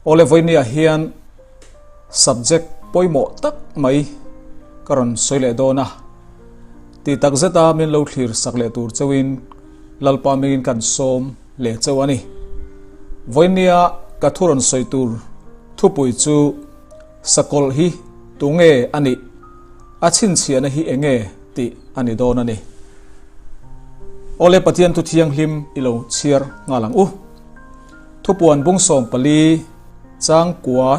Awle vawinia hian subject pawimawh tak mai ka rawn sawi leh dawn a, tih tak zeta min lo thlir sak leh tur chauhin Lalpa mingin kan sawm leh chauh a ni. Vawinia ka thu rawn sawi tur thupui chu Sakawlh hi tunge a nih? A chhinchhiahna hi enge tih a ni dawn a ni. Awle Pathian thu thianghlim i lo chhiar nghal ang u. Thupuan bung 14 chang kua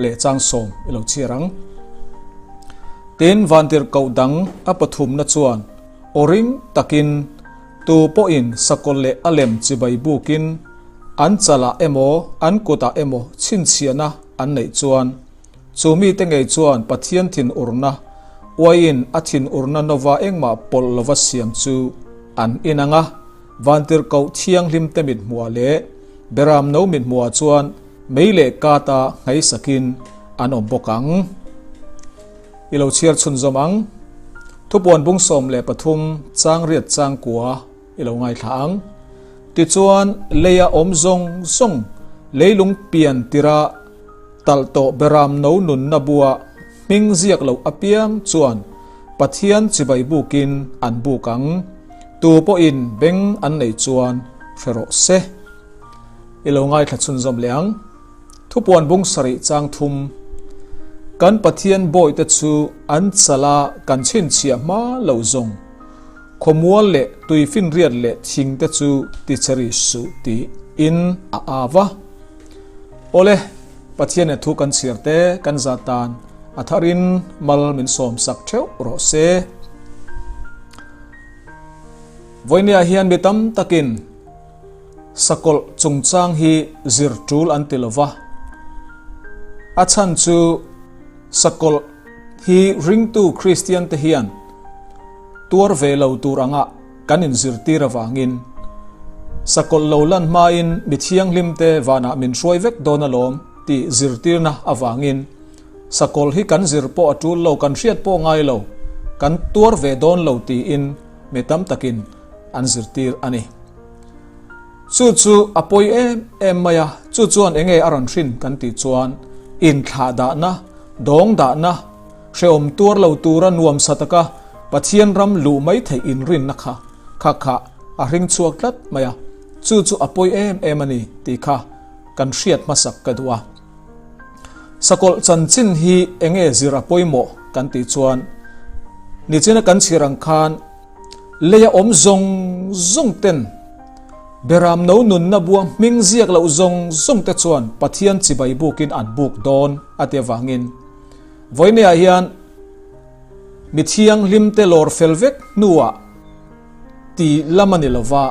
leh chang 10 i lo chhiar ang. Tin, vantirhkoh dang a pathumna chuan aw ring takin tu pawhin sakawlh leh a lem chibai bukin an chalah emaw an kutah emaw chhinchhiahna an neih chuan Chu mite ngei chuan Pathian thinurna, uaiin a thinurna nova engmah pawlh lova siam chu an inang a, vantirhkoh thianghlimte mithmuah leh Beramno mithmuah chuan mei leh kata nghaisakin an awm bawk ang. I lo chhiar chhunzawm ang. Thupuan bung 13 chang riat chang kua i lo ngaithla ang. Tichuan, leia awm zawng zawng leilung pian tirah Talh tawh Beram no nunna bua hming ziak loh apiang chuan Pathian chibai bukin an buk ang. Tu pawhin beng an nei chuan hre rawh se. I lo ngaithla chhunzawm leh ang. Thupuan bung 7 chang 3 Kan Pathian bawihte chu an chala kan chhinchhiah hma lo zawng khawmual leh tuifinriat leh thingte chu ticheri suh tiin a au a. Awle, Pathian e thu kan chhiar te kan zat tan a tharin mal min sawm sak theuh rawh se. Vawinia hian mi tam takin sakawlh chungchang hi zir tul an ti lova. A chhan chu sakawlh hi ringtu Kristian te hian tuar ve lo tur anga kan inzirtir avangin sakawlh lo lan hmain mi thianghlimte vanah min hruai vek dawn alawm tih zirtirna avangin sakawlh hi kan zir pawh a tul lo, kan hriat pawh ngai lo, kan tuar ve dawn lo tiin mi tam takin an zirtir a ni. Chu chu a pawi em em mai a, chu chuan enge a rawn hrin kan tih chuan inthlahdahna, dawngdahna, Hrehawm tuar lo tura nuamsa taka Pathian ram luh mai theih inrinna kha kha kha a hring chhuak tlat mai a, chu chu a pawi em em a ni tih kha kan hriat hmasak ka duh a. Sakawlh chanchin hi enge zir a pawimawh kan tih chuan nichina kan chhir ang khan leia awm zawng zawng ten Beram no nunna bua hming ziak loh zawng zawng te chuan Pathian chibai bukin an buk dawn a ti avangin Vawineah hian mi thianghlimte lawr fel vek hnuah ti lam a ni lova,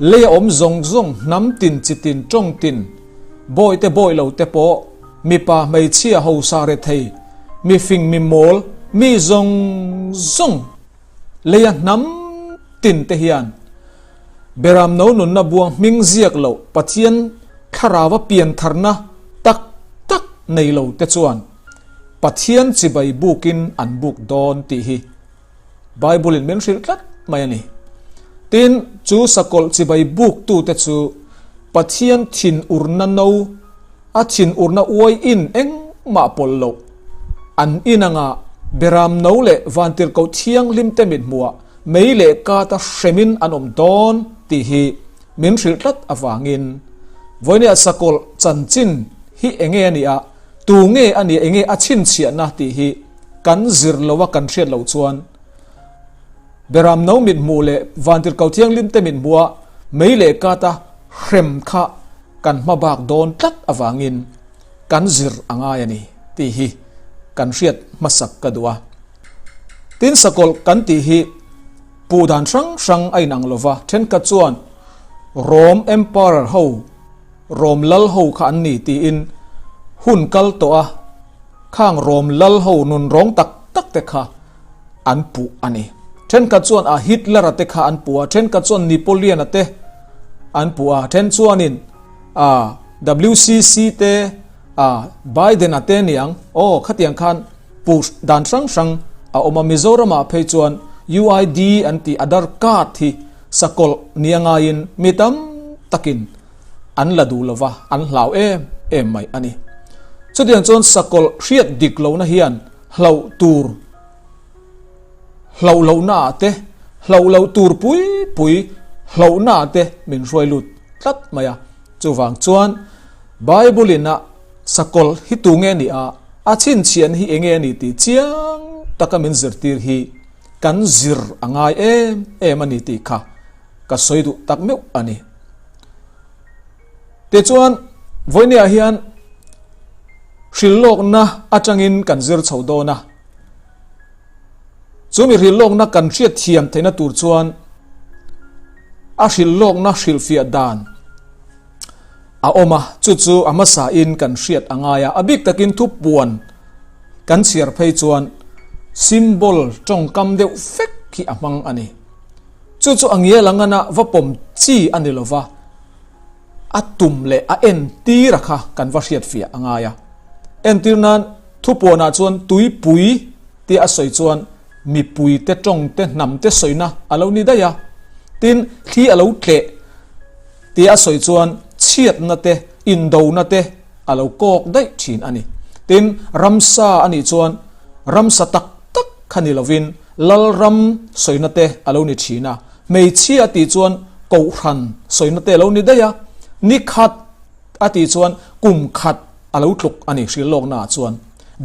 lei a awm zawng zawng, hnam tin, chi tin, tawng tin, bawihte bawih lo te pawh, mipa, hmeichhia, hausa, rethei, mifing, mimawl, mi zawng zawng, leia hnam tin te hian Beram no nunna buang hming ziak loh Pathian thlarau a piantharna tak tak nei lo te chuan Pathian chibai bukin an buk dawn tih hi Bible in min hrilh tlat mai a ni. Tin, chu sakawlh chibai buktu te chu Pathian thinurna no, a thinurna uai in engmah pawlh loh an inanga Beram no leh Vantirhkoh thianghlim te mithmuhah Mei leh kata hremin an awm dawn tih hi min hrilh tlat avangin vawinia sakawlh chanchin hi enge a nih a, tu nge a nih a, enge a chhinchhiahna tih hi kan zir lo a kan hriat loh chuan Beram no mithmuh leh Vantirhkoh Thianghlim te mithmuh a mei leh kata hrem kha kan hma bak dawn tlat avangin kan zir a ngai a ni tih hi kan hriat hmasak ka duh a. Tin sakawlh kan tih hi puh dan hrang hrang a inang lo va, thenkhat chuan Rom Emperor ho, Rom lal ho kha an ni tiin hun kal tawh a, khang Rom lal ho nun rawng tak tak te kha an puh a ni. Thenkhat chuan a Hitler-a te kha an puh a, thenkhat chuan Napoleon-a te an puh a, then chuanin a WCC te a Biden-a te niang, aw khatiang khan Puh dan hrang hrang a awm a, Mizoramah phei chuan UID an tih Aadhaar card hi sakawlh nia ngaiin mi tam takin an la duh lova, an hlau em em mai a ni. Chutiang chuan sakawlh hriat dik lohna hian hlauh tur hlauh lohna ah te, hlauh loh tur pui pui hlauhna ah te min hruai lut tlat mai a. Chuvang chuan Bible in a sakawlh hi tu nge ni a, a chhinchhiahna hi enge a ni tih chiang taka min zirtir hi kan zir a ngai em em a ni tih kha ka sawi duh tak meuh a ni. Tichuan, vawinia hian hrilhlawkna atangin kan zir chho dawn a. Chu mi hrilhlawkna kan hriat thiam theihna tur chuan a hrilhlawkna hrilhfiah dan a awm a, chu chu a hmasain kan hriat a ngai a. A bik takin thupuan kan chhiar phei chuan symbol tawngkam deuh fek hi a hmang a ni. Chu chu a ngial angana va pawm chi a ni lova, a tum leh a entir a kha kan va hriatfiah a ngai a. Entir nan thupuanah chuan tuipui tia a sawi chuan mipui te tawng te hnam te sawina a lo ni daih a, tin thli a lo tleh tia a sawi chuan chhiatna te indona te a lo kawk daih thin a ni. Tin ramsa a nih chuan ramsa tak tak kha ni lovin Lalram sawina te a lo ni thin a, hmeichhia a tih chuan Kohhran sawina te a lo ni daih a, ni khat a tih chuan kum khat a lo tluk a ni hrilhlawkna ah chuan.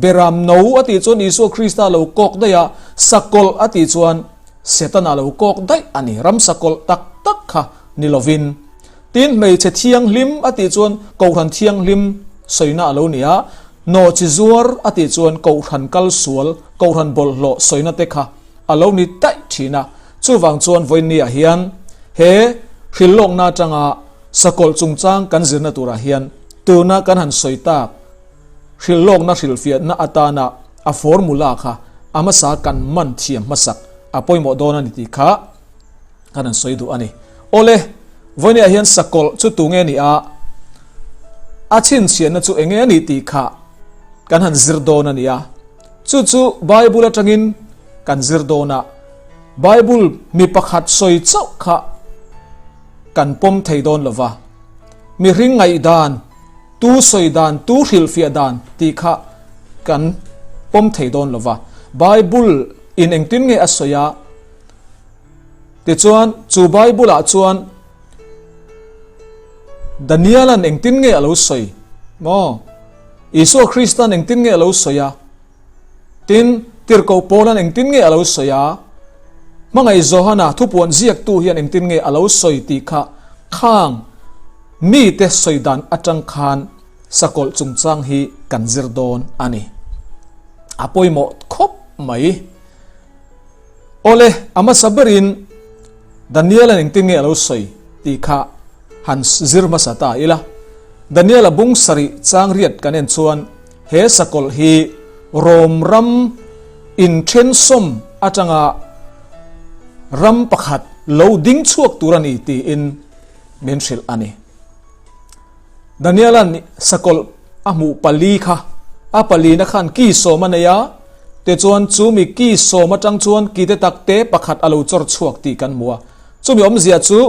Beram no a tih chuan Isua Krista a lo kawk daih a, sakawlh a tih chuan Setana a lo kawk daih a ni, ram sakawlh tak tak kha ni lovin. Tin, hmeichhe thianghlim a tih chuan Kohhran thianghlim sawina a lo ni a, Nawhchi zuar a tih chuan Kohhran kal sual, Kohhran bawlhhlawh sawina te kha a lo ni daih thin a. Chuvang chuan vawiinniah hian he hrilhlawkna atanga sakawlh chungchang kan zirna turah hian tuna kan han sawi tak hrilhlawkna hrilhfiahna atana a formula kha a hmasa kan man thiam hmasak a pawimawh dawn a ni tih kha kan han sawi duh a ni. Awle, vawiinniah hian sakawlh chu tu nge ni a, a chhinchhiahna chu enge a nih tih kha kan han zir dawn a ni a. Chu chu Bible atangin kan zir dawn a, Bible mi pakhat sawi chauh kha kan pawm thei dawn lo va, mihring ngaihdan, tu sawi dan, tu hrilhfiah dan tih kha kan pawm thei dawn lo va. Bible in engtin nge a sawi a, Tichuan, chu Bible-ah chuan Daniel-a'n engtin nge a lo sawi? Maw? Isua Krista'n engtin nge a lo sawi a? Tin, Tirhkoh Paula'n engtin nge a lo sawi a? Hmangaih Johana thupuan ziaktu hian engtin nge a lo sawi tih kha khang mite sawi dan atang khan sakawlh chungchang hi kan zir dawn a ni. A pawimawh khawp mai. Awle, a hmasa berin Daniel-a'n engtin nge a lo sawi tih kha han zir hmasa ta ila. Daniel-a bung sarih chang riat kan en chuan he sakawlh hi Rom ram inthen sawm atanga ram pakhat lo ding chhuak tur a ni tiin min hrilh a ni. Daniela'n sakawlh a hmuh pali kha a palina khan ki sawm a nei a, tichuan chumi ki sawm atang chuan ki te tak te pakhat a lo chawr chhuak tih kan hmu a. Chumi awmzia chu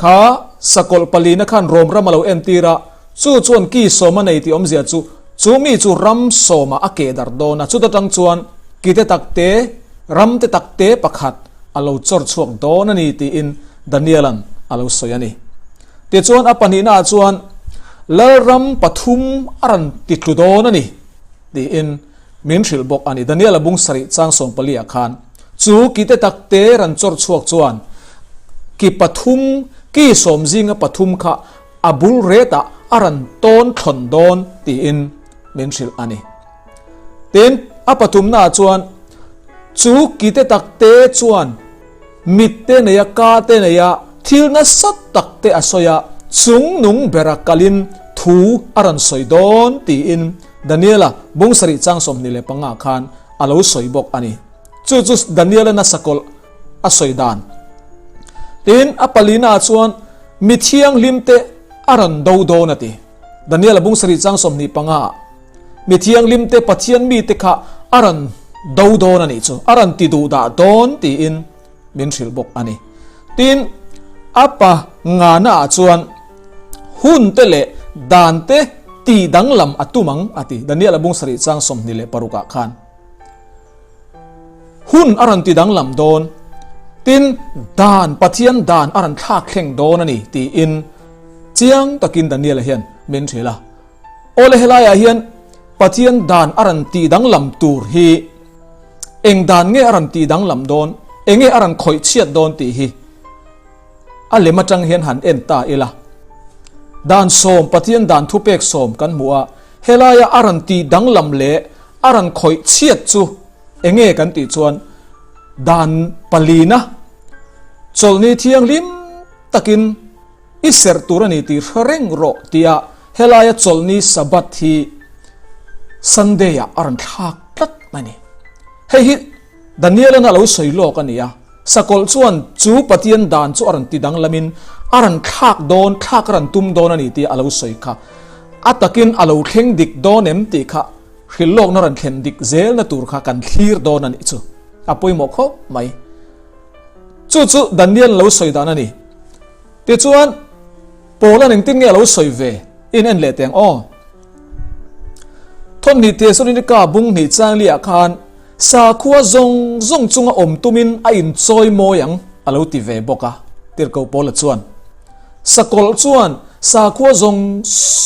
kha sakawlh palina khan Rom ram a lo entir a, chu chuan ki sawm a nei tih awmzia chu chumi chu ram sawmah a keh darh dawn a, chuta tang chuan ki te tak te, ram te tak te pakhat a lo chawr chhuak dawn a ni tiin Daniela'n a lo sawi a ni. Tichuan a pahnihnaah chuan Lalram pathum a rawn ti tlu dawn a ni tiin min hrilh bawk a ni. Daniela bung sarih chang sawmpaliah khan chu ki te tak te rawn chawr chhuak chuan ki pathum, ki sawm zinga pathum kha a bul retah a rawn tawn thlawn dawn tiin min hrilh a ni. Tin, a pathumnaah chuan chu ki te tak te chuan mit te nei a, ka te nei a, thil nasa tak te a sawi a, chung nung bera kalin thu a rawn sawi dawn tiin Daniela bung sarih chang 25 khan a lo sawi bawk a ni. Chu chu Daniela nasa kawlh a sawi dan. Tin, a palinaah chuan mi thianghlim te a rawn do dawn a ti. Daniela bung sarih chang 25 ah Mi thianghlimte Pathian mite kha a rawn do dawn a nih chu, a rawn ti duh dah dawn tiin min hrilh bawk a ni. Tin, A pa ngana ah chuan hun te leh dan te tih danglam a tum ang a ti. Daniel a bung sarih chang 26 ah khan. Hun a rawn ti danglam dawn, tin dan, Pathian dan a rawn thlak thleng dawn a ni tiin chiang takin Daniel-a hian min hrilh a. Awle helaiah hian Pathian dan a rawn tih danglam tur hi eng dan nge a rawn tih danglam dawn, eng nge a rawn khawih chhiat dawn tih hi a lem atang hian han en ta ila. Dan sawm, Pathian dan thupek sawm kan hmu a, helaia a rawn tih danglam leh a rawn khawih chhiat chu eng nge kan tih chuan dan palina chawlhni thianghlim takin I serh tur a ni tih hre reng rawh tia helaia chawlhni Sabbath hi Sunday ah a rawn thlak tlat mai a ni. Hei hi Daniel-an a lo sawi lawk a ni a, sakawlh chuan chu Pathian dan chu a rawn ti danglamin a rawn thlak dawn, thlak a rawn tum dawn a ni tia a lo sawi kha. A takin a lo thleng dik dawn em tih kha hrilh lawkna rawn thlen dik zelna tur kha kan thlir dawn a nih chu. A pawimawh khawp mai. Chu chu Daniel lo sawi dan a ni. Tichuan, Paula'n engtin nge a lo sawi ve? In en leh teng aw. Thawmhnih Thesalonika bung hnih changli-ah khan sakhua zawng zawng chunga awm tumin a inchawi mawi ang a lo ti ve bawk a, Tirhkoh Paula chuan. Sakawlh chuan sakhua zawng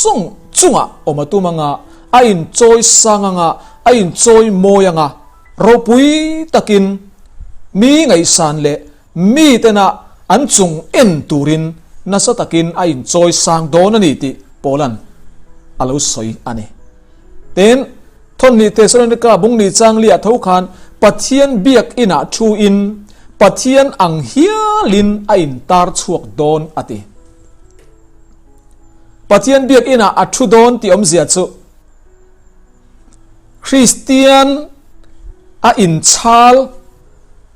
zawng chunga awm a tum anga, a inchawi sang anga, a inchawi mawi anga, ropui takin mi ngaihsan leh Mi tena an chung en turin nasa takin a inchawi sang dawn a ni tih Paula'n a lo sawi a ni. Tin, Thawmhnih Thesalonika bungni changlia tho khan Pathian biakinah thuin Pathian ang hialin a intar chhuak dawn a ti. Pathian biakinah a thu dawn tih awmzia chu Kristian a inchhal,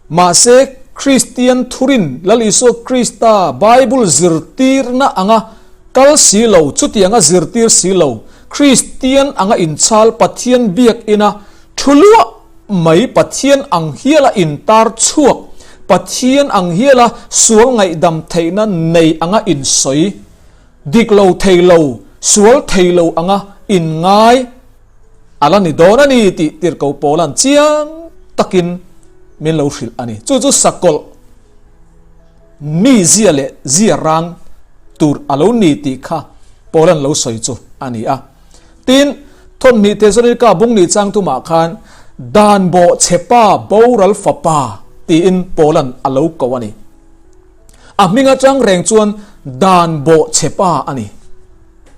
mahse Kristian thurin Lal Isua Krista Bible zirtirna anga kal si lo, chutianga zirtir si lo, Kristian anga inchhal Pathian biakina thu luah mai Pathian ang hiala intar chhuak, Pathian ang hiala sual ngaihdam theihna nei anga insawi. Dik lo thei lo, sual thei lo anga inngai a la ni dawn a ni tih Tirhkoh Paula'n chiang takin min lo hrilh a ni. Chu chu sakawlh mi zia leh zia rang tur a lo ni tih kha Paula'n lo sawi chu a ni a. Tin, Thawmhnih Thesalonika bungni changtumah khan Dan bawhchhepa boral fapa tiin Paula'n a lo ko a ni. A hming atang reng chuan dan bawhchhe pa a ni.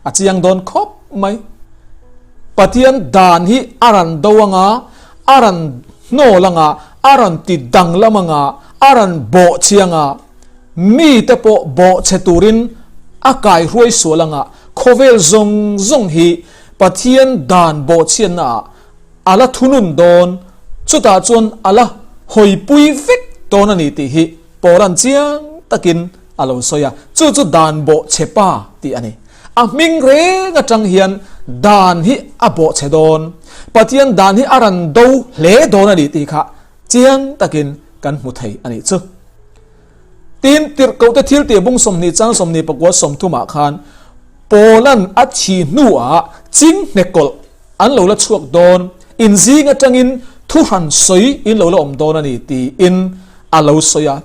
A chiang dawn khawp mai. Pathian dan hi a rawn do anga, a rawn hnawl anga, a rawn ti danglam anga, a rawn bawhchhe anga, mite pawh bawhchhe turin a kaihruai sual anga, khawvel zawng zawng hi Pathian dan bawhchhiatnaah A la thunun dawn, chutah chuan a la hawipui vek dawn a ni tih hi Paula'n chiang takin a lo sawi a, chu chu dan bawhchhe pa tih a ni. A hming reng atang hian dan hi a bawhchhe dawn, Pathian dan hi a ran do hle dawn a ni tih kha chiang takin kan hmu thei a nih chu. Tin, Tirhkohte thiltih bung 20 chang 24 30 ah khan Paula'n a thi hnuah chinghne kawlh An lo la chhuak dawn, in zing atangin thu hran sawi in lo la awm dawn a ni tiin a lo sawi a,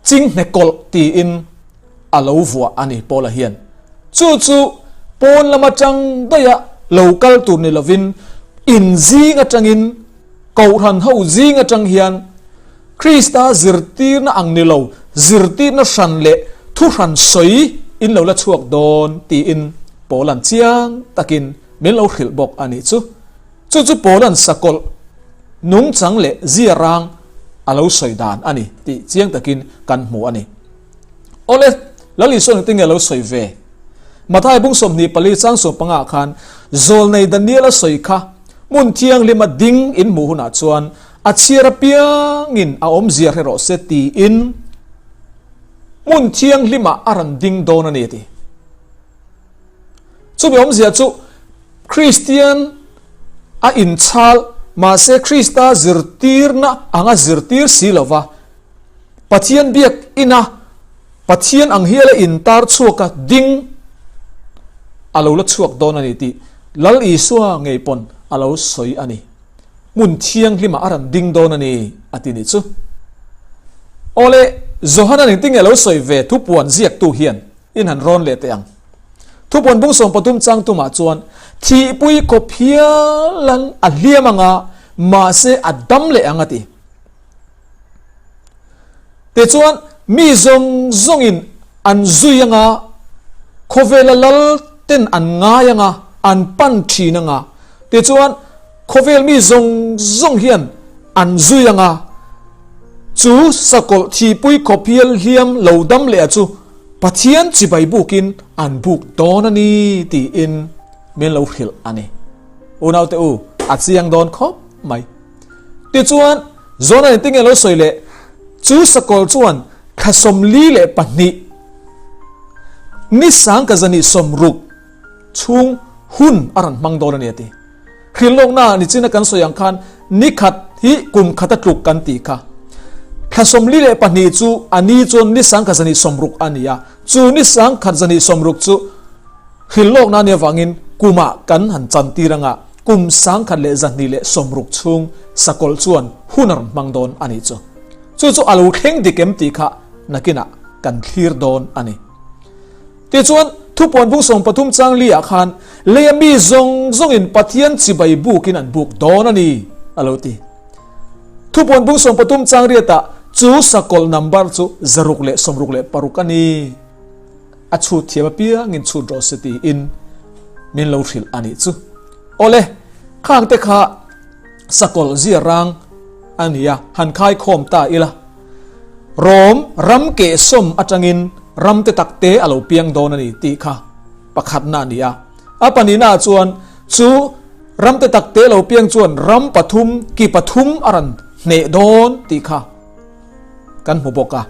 chinghne kawlh tiin a lo vuah a ni Paula hian. Chu chu pawn lam atang daiha lo kal tur ni lovin in zing atangin Kohhran ho zing atang hian Krista zirtirna ang ni lo, zirtirna hran leh thu hran sawi in lo la chhuak dawn tiin Paula'n chiang takin Min lo hrilh bawk a nih chu. Chu chu Paula'n sakawlh nungchang leh zia rang a lo sawi dan a ni tih chiang takin kan hmu a ni. Awle, Lal Isua engtin nge a lo sawi ve? Mathai bung 24 chang 15 ah khan Zawlnei Daniel a sawi kha hmun thianghlima ding in hmuh hunah chuan a chhiar apiangin a awmzia hre rawh se tiin hmun thianghlimah a rawn ding dawn a ni a ti. Chumi awmzia chu Kristian a inchhal, mahse Krista zirtirna anga zirtir si lova Pathian biak ina Pathian ang hiala intar chhuaka ding a lo la chhuak dawn a ni tih Lal Isua ngei pawn a lo sawi a ni. Hmun thianghlimah a rawn ding dawn a ni a ti nih chu. Awle, Johana engtin nge a lo sawi ve thupuan ziaktu hian in han rawn leh teh ang. Thupuan bung 13 chang tumah chuan thihpui khawp hialan a hliam anga mahse a dam leh ang a ti. Tichuan, mi zawng zawngin an zui anga, khawvela lal ten an ngai anga, an pan thin anga. Tichuan, khawvel mi zawng zawng hian an zui anga, chu sakawlh thihpui khawphial hliam lo dam leh a chu Pathian chibai bukin an buk dawn a ni tiin min lo hrilh a ni. Unaute u, a chiang dawn khawp mai. Tichuan, Jonah in tinge lo sawi leh? Chu sakawlh chuan thla 42, ni 1060 chhung hun a rawn hmang dawn a ni a ti. Hrilhlawkna nichina kan sawi ang khan ni khat hi kum khat a tluk kan tih kha. Thla 42 chu a ni chuan ni 1060 a ni a, chu ni 1060 chu Hrilhlawkna nia vangin kumah kan han chantir anga kum 1260 chhung sakawlh chuan hun a rawn hmang dawn a nih chu. Chu chu a lo thleng dik em tih kha nakinah kan thlir dawn a ni. Tichuan, thupuan bung 13 chang li ah khan leia mi zawng zawngin Pathian chibai bukin an buk dawn a ni a lo ti. Thupuan bung 13 chang riatah chu sakawlh number chu 666 a ni. A chhut thiam apiangin chhut rawh se tiin min lo hrilh a nih chu. Awle, khangte kha sakawlh zia rang a nia, han khai khawm ta ila. Rom ram kehsawm atangin ram te tak te a lo piang dawn a ni tih kha pakhatna a ni a. A pahnihnaah chuan chu ram te tak te lo piang chuan ram pathum ki pathum a rawn hneh dawn tih kha kan hmu bawk a.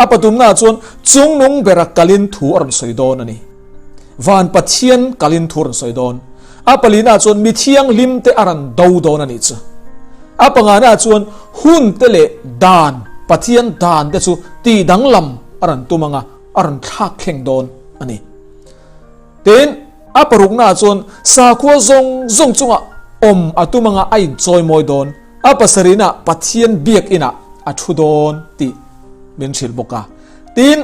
A patumnaah chuan chungnung bera kalin thu a rawn sawi dawn a ni. Van Pathian kalin thu a rawn sawi dawn. A palinaah chuan mi thianghlim te a rawn do dawn a nih chu. A panganaah chuan hun te leh dan, Pathian dan te chu tih danglam a rawn tum anga a rawn thlak thleng dawn a ni. Tin, a paruknaah chuan sakhua zawng zawng chungah awm a tum anga a inchawimawi dawn. A pasarihnaah Pathian biakinah a thu dawn tih min hrilh bawk a. Tin,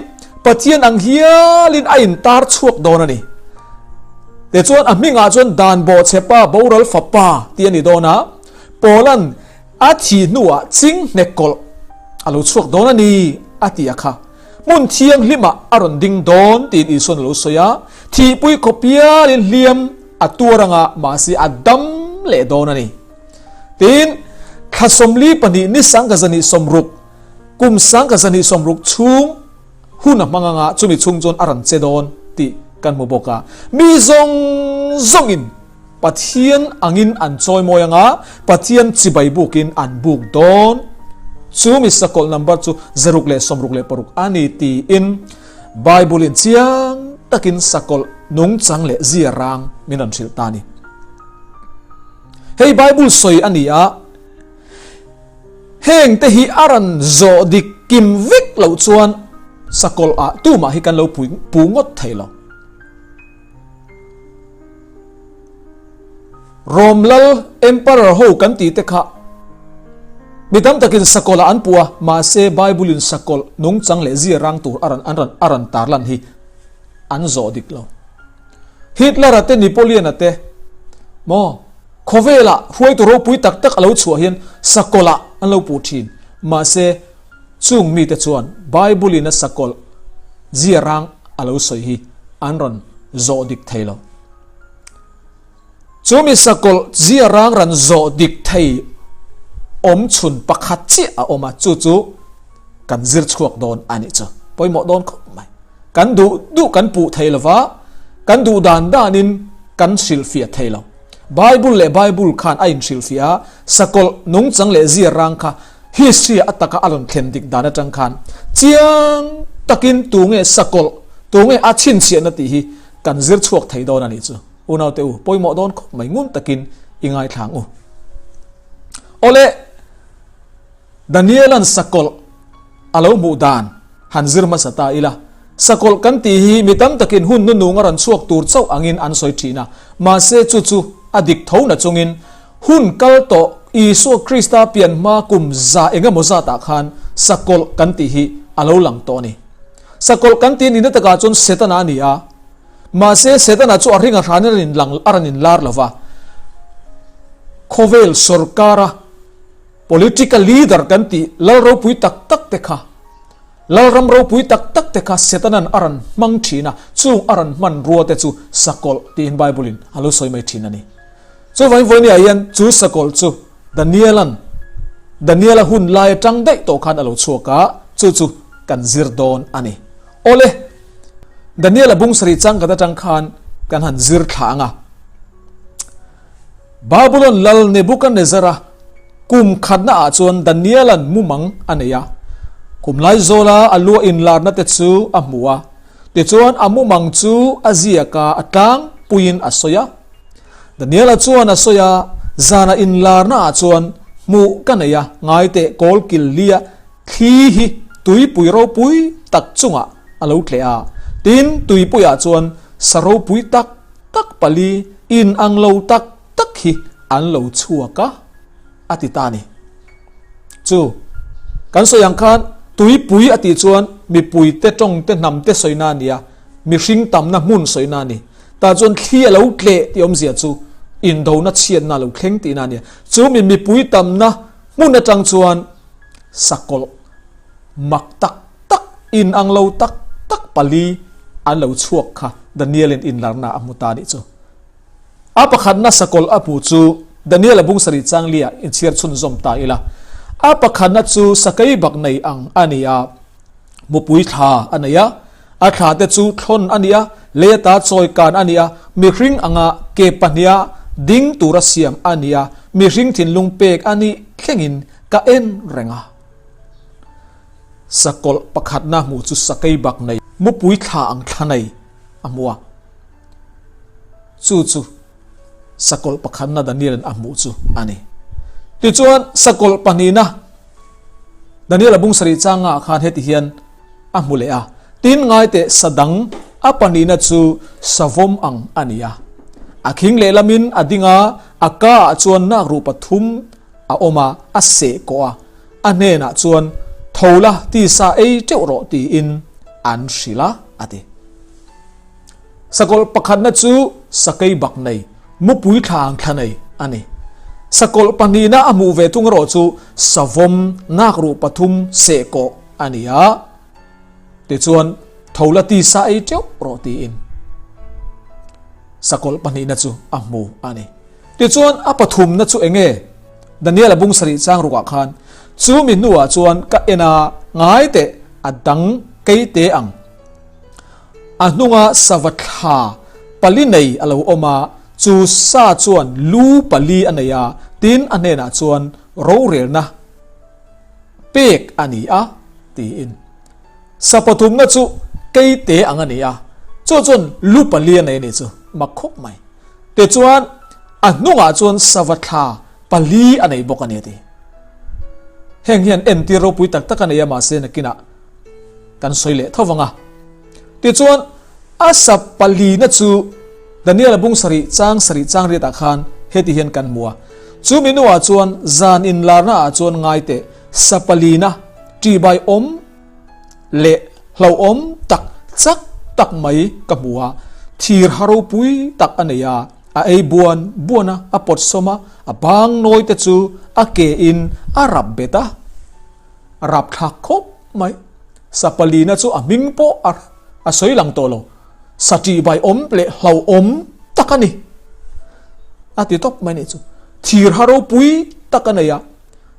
Pathian ang hialin a intar chhuak dawn a ni. Tichuan, a hmingah chuan Dan Bawhchhepa boral fapa tih a ni dawn a, Paula'n a thih hnuah chinghne kawlh a lo chhuak dawn a ni a ti a kha. Hmun thianghlimah a rawn ding dawn tiin Isua'n a lo sawi a, thihpui khawpialin hliam a tuar anga mahse a dam leh dawn a ni. Tin, thla 42 ni 1060, kum 1060 chhung hun a hmang anga chumi chhung chuan a rawn che dawn tih kan hmu bawk a. Mi zawng zawngin Pathian angin an chawimawi anga Pathian chibai bukin an buk dawn. Chu mi sakawlh number chu 666 a ni tiin Bible-in chiang takin sakawlh nungchang leh zia rang min rawn hrilh ta a ni. Hei Bible sawi a ni a, heng te hi a rawn zawh dik kim vek loh chuan sakawlh ah tumah hi kan lo pu ngawt thei lo. Rom lal Emperor ho kan tih te kha mi tam takin sakawlh ah an puh a, mahse Bible in sakawlh nungchang leh zia rang tur a rawn an rawn a rawn tarlan hi an zawh dik lo. Hitler-a te Napoleon-a te maw khawvelah hruaitu ropui tak tak a lo chhuah hian sakawlh-ah an lo puh thin. Mahse, chung mite chuan Bible-in a sakawlh zia rang a lo sawi hi an rawn zawh dik thei lo. Chu mi sakawlh zia rang rawn zawh dik thei awm chhun pakhat chiah a awm a, chu chu kan zir chhuak dawn a nih chu. Pawimawh dawn khawp mai. Kan duh duh kan puh thei lo va, kan duh dan danin kan hrilhfiah thei lo. Bible leh Bible khan a inhrilhfiah a, sakawlh nungchang leh zia rang kha history a taka a rawn thlen dik dan atang khan chiang takin tunge sakawlh, tunge a chhinchhiahna tih hi kan zir chhuak thei dawn a nih chu. Unaute u, pawimawh dawn khawp mai ngun takin i ngaithla ang u. Awle, Daniela'n sakawlh a lo hmuh dan han zir hmasa ta ila. Sakawlh kan tih hi mi tam takin hun nunung a rawn chhuak tur chauh angin an sawi thin a, mahse chu chu a dik tho na chungin hun kal tawh Isua Krista pian hma kum za eng emaw zatah khan sakawlh kan tih hi a lo lang tawh a ni. Sakawlh kan tih nihna takah chuan Setana a ni a, mahse Setana chu a ring a hranin a rawn inlang a rawn inlar lo va, khawvel sawrkara political leader kan tih lal ropui tak tak te kha Lalram ropui tak tak te kha Setanan a rawn hmang thin a, chung a rawn hman rua te chu sakawlh tiin Bible-in a lo sawi mai thin a ni. Chuvangin vawinia hian chu sakawlh chu Daniel-a'n Daniel-a hun lai atang daih tawh khan a lo chhuak a, chu chu kan zir dawn a ni. Awle, Daniel-a bung sarih changkhat atang khan kan han zir thla ang a. Babulon lal Nebuchadnezzar-a kum khatna ah chuan Daniel-a'n mumang a nei a. Kum lai zawla a lua inlarna te chu a hmu a. Tichuan a mumang chu a ziak a, a tlangpuiin a sawi a. Daniel-a chuan a sawi a, Zana inlarna ah chuan hmuh ka nei a, ngaiteh kawl kil lia thli hi tuipui ropui tak chungah a lo tleh a. Tin, tuipuiah chuan sa ropui tak tak pali in ang lo tak tak hi an lo chhuak a, a ti ta a ni. Chu kan sawi ang khan tuipui a tih chuan mipui te tawng te hnam te sawina a ni a, mihring tamna hmun sawina a ni. Tah chuan thli a lo tleh tih awmzia chu indona chhiatna a lo thleng tihna a ni a. Chu mi mipui tamna hmun atang chuan sakawlh mak tak tak in ang lo tak tak pali an lo chhuak kha Daniel-in inlarna a hmu ta a nih chu. A pakhatna sakawlh a hmuh chu Daniel-a bung sarih changlia inchhiar chhunzawm ta ila. A pakhatna chu sakei bak nei ang a ni a, mupui thla a nei a, a thla te chu thlawn a ni a, lei ata chawi kan a ni a, mihring anga ke pahniha ding tura siam a ni a, mihring thinlung pek a nih thlengin ka en reng a. Sakawlh pakhatna hmuh chu sakei bak nei, mupui thla ang thla nei a hmu a. Chu chu sakawlh pakhatna Daniel-a'n a hmuh chu a ni. Tichuan, sakawlh pahnihna Daniel-a bung sarih changah khan heti hian a hmu leh a, Tin, ngaiteh sa dang a pahnihna chu savawm ang a ni a. A khing lehlamin a ding a, a kaah chuan nakruh pathum a awm a, a seh kawh a, a hnenah chuan, Tho la, tisa ei teuh rawh tiin an hrilh a, a ti. Sakawlh pakhatna chu sakei bak nei, mupui thla ang thla nei a ni. Sakawlh pahnihna a hmuh ve tung erawh chu savawm nakruh pathum seh kawh a ni a. Tichuan, Tho la tisa ei teuh rawh tiin sakawlh pahnihna chu a hmu a ni. Tichuan, a pathumna chu eng nge? Daniel-a bung sarih chang rukah khan, Chu mi hnuah chuan ka en a, ngai teh, a dang kei te ang. A hnunga sava thla pali nei a lo awm a, chu sa chuan lu pali a nei a, tin a hnenah chuan rorelna pek a ni a, tiin. Sa pathumna chu kei te ang a ni a, chu chuan lu pali a nei a ni chu mak khawp mai. Tichuan, a hnungah chuan sava thla pali a nei bawk a ni a ti. Heng hian entir ropui tak tak a nei a mahse nakinah kan sawi leh tho vang a. Tichuan, a sa palina chu Daniel-a bung sarih chang sarih chang riatah khan heti hian kan hmu a. Chu mi nuah chuan zan inlarna ah chuan ngai teh sa palina ṭihbai awm leh hlauhawm tak chak tak mai ka hmu a, thir ha ropui tak a nei a, a ei buan buan a, a pawt sawm a, a bang nawi te chu a ke in a rap bet a, a rap thlak khawp mai. Sa palina chu a hming pawh a a sawi lang tawh lo, sa ṭihbai awm leh hlauhawm tak a ni. A ti tawp mai nih chu. Thir ha ropui tak a nei a,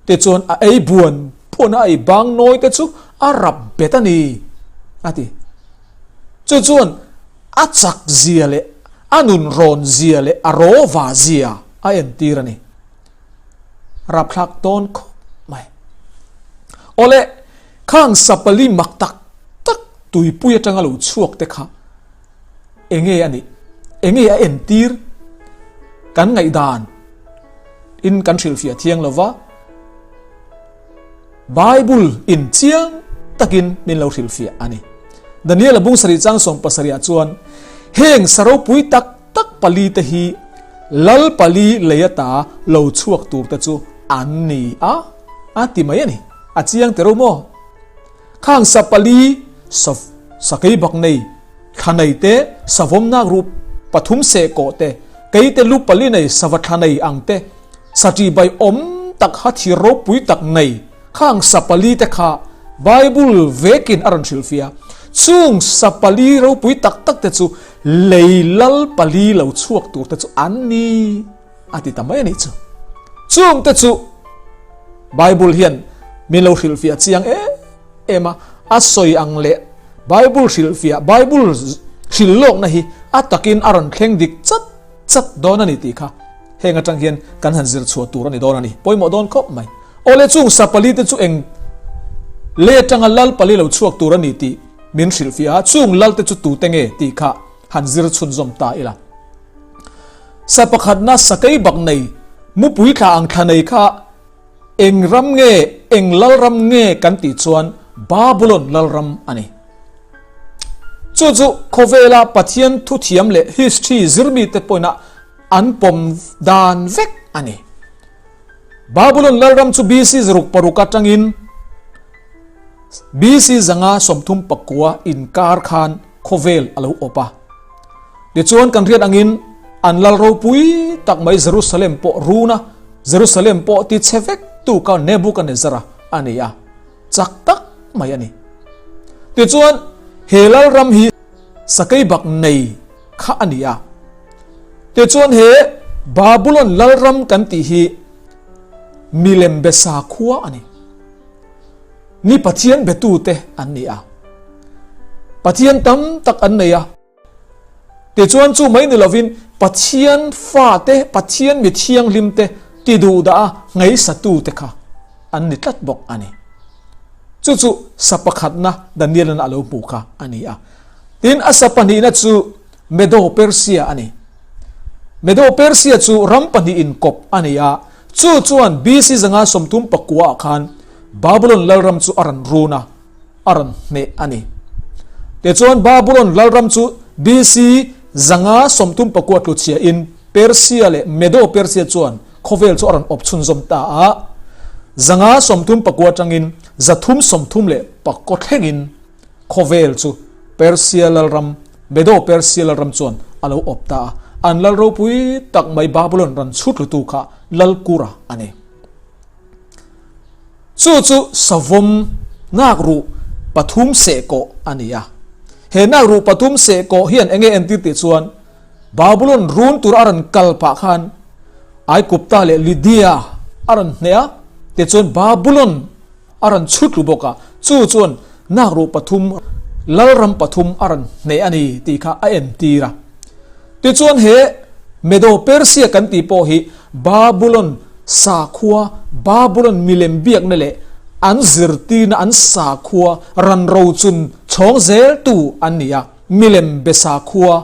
Tichuan a ei buan buan a, a ei bang nawi te chu a rap bet a ni, a ti. Chu chuan a chak zia leh a nun rawn zia leh a rawva zia a entir a ni. Rapthlak tawn khawp mai. Awle, khang sapali mak tak tak tuipui atanga lo chhuak te kha enge a nih? Enge a entir? Kan ngaihdan in kan hrilhfiah thiang lo va, Bible in chiang takin min lo hrilhfiah a ni. Daniela bung sarih chang 70 ah chuan heng sa ropui tak tak palite hi lal pali lei ata lo chhuak turte chu an ni a, a ti mai a ni. A chiang tero maw? Khang sa pali sa sakei bak nei thla nei te, savawmnak rup pathum seh kawh te, keite lu pali nei sava thla nei ang te, sa ṭihbai awm tak ha thir ropui tak nei khang sa pali te kha Bible vekin a rawn hrilhfiah. Chung sa pali ropui tak tak te chu lei lal pali lo chhuak tur te chu an ni a ti ta mai a nih chu. Chung te chu Bible hian min lo hrilhfiah chiang em em a, a sawi ang leh Bible hrilhfiah, Bible hrilh lawkna hi a takin a rawn thleng dik chat chat dawn a ni tih kha heng atang hian kan han zir chhuah tur a ni dawn a ni. Pawimawh dawn khawp mai. Awle chung sa pali te chu eng lei atanga lal pali lo chhuak tur a ni tih min hrilhfiah a, chung lal te chu tute nge tih kha han zir chhunzawm ta ila. Sa pakhatna sakei bak nei mupui thla ang thla nei kha Eng ram nge, eng lalram nge kan tih chuan Babulon lalram a ni. Chu chu khawvela Pathian thuthiam leh history zirmite pawina an pawm dan vek a ni. Babulon lalram chu BC 606 atangin BC 539 inkar khan khawvel a lo awp a. Tichuan kan hriat angin an lal ropui tak mai Jerusalem pawh run a, Jerusalem pawh ti chhe vek tu kha Nebuchadnezzar-a a ni a, chak tak mai a ni. Tichuan he lalram hi sakeibak nei kha a ni a. Tichuan he Babulon lalram kan tih hi milem be sakhua a ni. Ni Pathian betute an ni a. Pathian tam tak an nei a. Tichuan chu mai ni lovin Pathian fate, Pathian mi thianghlimte ti duh dah a ngaihsatute kha an ni tlat bawk a ni. Chu chu sa pakhatna Daniel-a'n a lo hmuh kha a ni a. Tin, a sa pahnihna chu Medo-Persia a ni. Medo-Persia chu ram pahnih inkawp a ni a, chu chuan BC 539 ah khan Babulon lalram chu a rawn run a. a rawn hneh a ni. Tichuan Babulon lalram chu BC 539 tluchhiain Persia leh Medo-Persia chuan khawvel chu a rawn awp chhunzawm ta a, 539 atangin 334 thlengin khawvel chu Persia lalram, Medo-Persia lalram chuan a lo awp ta a, an lal ropui tak mai Babulon rawn chhutlutu kha Lalkura a ni. Chu chu savawm nakruh pathum sehkawh a ni a. He nakruh pathum sehkawh hian enge entir tih chuan Babulon run tur a rawn kal pah khan Aigupta leh Lydia a rawn hneh a, tichuan Babulon a rawn chhut ru bawk a, chu chuan nakruh pathum lalram pathum a rawn hneh a ni tih kha a entir a. Tichuan he Medo-Persia kan tih pawh hi Babulon sakhua, Babulon milem biakna leh an zirtirna an sakhua ran rochun chhawng zeltu an ni a, milem be sakhua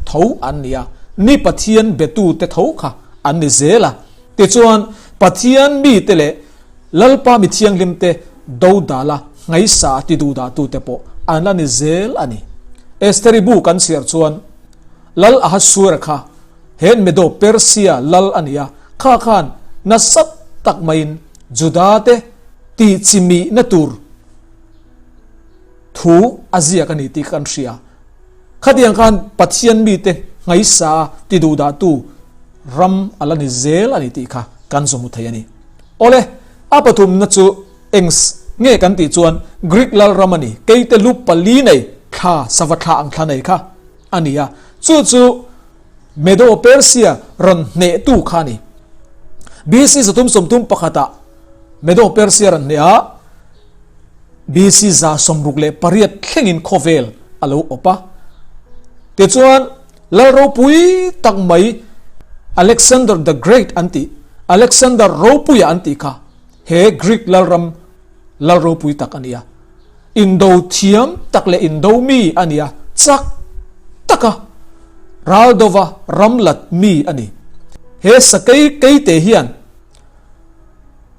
tho an ni a, ni Pathian betute tho kha an ni zel a. Tichuan Pathian mite leh Lalpa mi thianghlimte dodala ngaihsa a ti duhdahtute pawh an la ni zel a ni. Estheri bu kan chhiar chuan Lal Ahasuera kha he Medo Persia lal a ni a, kha khan nasa tak maiin Judate tihchimihna tur thu a ziak a ni tih kan hria. Khatiang khan Pathian mite ngaihsa a ti duhdahtu ram a la ni zel a ni tih kha kan zawhmu thei a ni. Awle, a pathumna chu eng nge kan tih chuan Greek lalram a ni, keite lu pali nei thla sava thla ang thla nei kha a ni a, chu chu Medo-Persia rawn hnehtu kha a ni. BC 331ah Medo-Persia rawn hneh a, BC 168 thlengin khawvel a lo awp a. Tichuan, Lal ropui tak mai Alexander the Great an tih, Alexander Ropuia an tih kha he Greek lalram lal ropui tak a ni a. Indo thiam tak leh indo mi a ni a, chak taka ral dova ram lat mi a ni. He sakei keite hian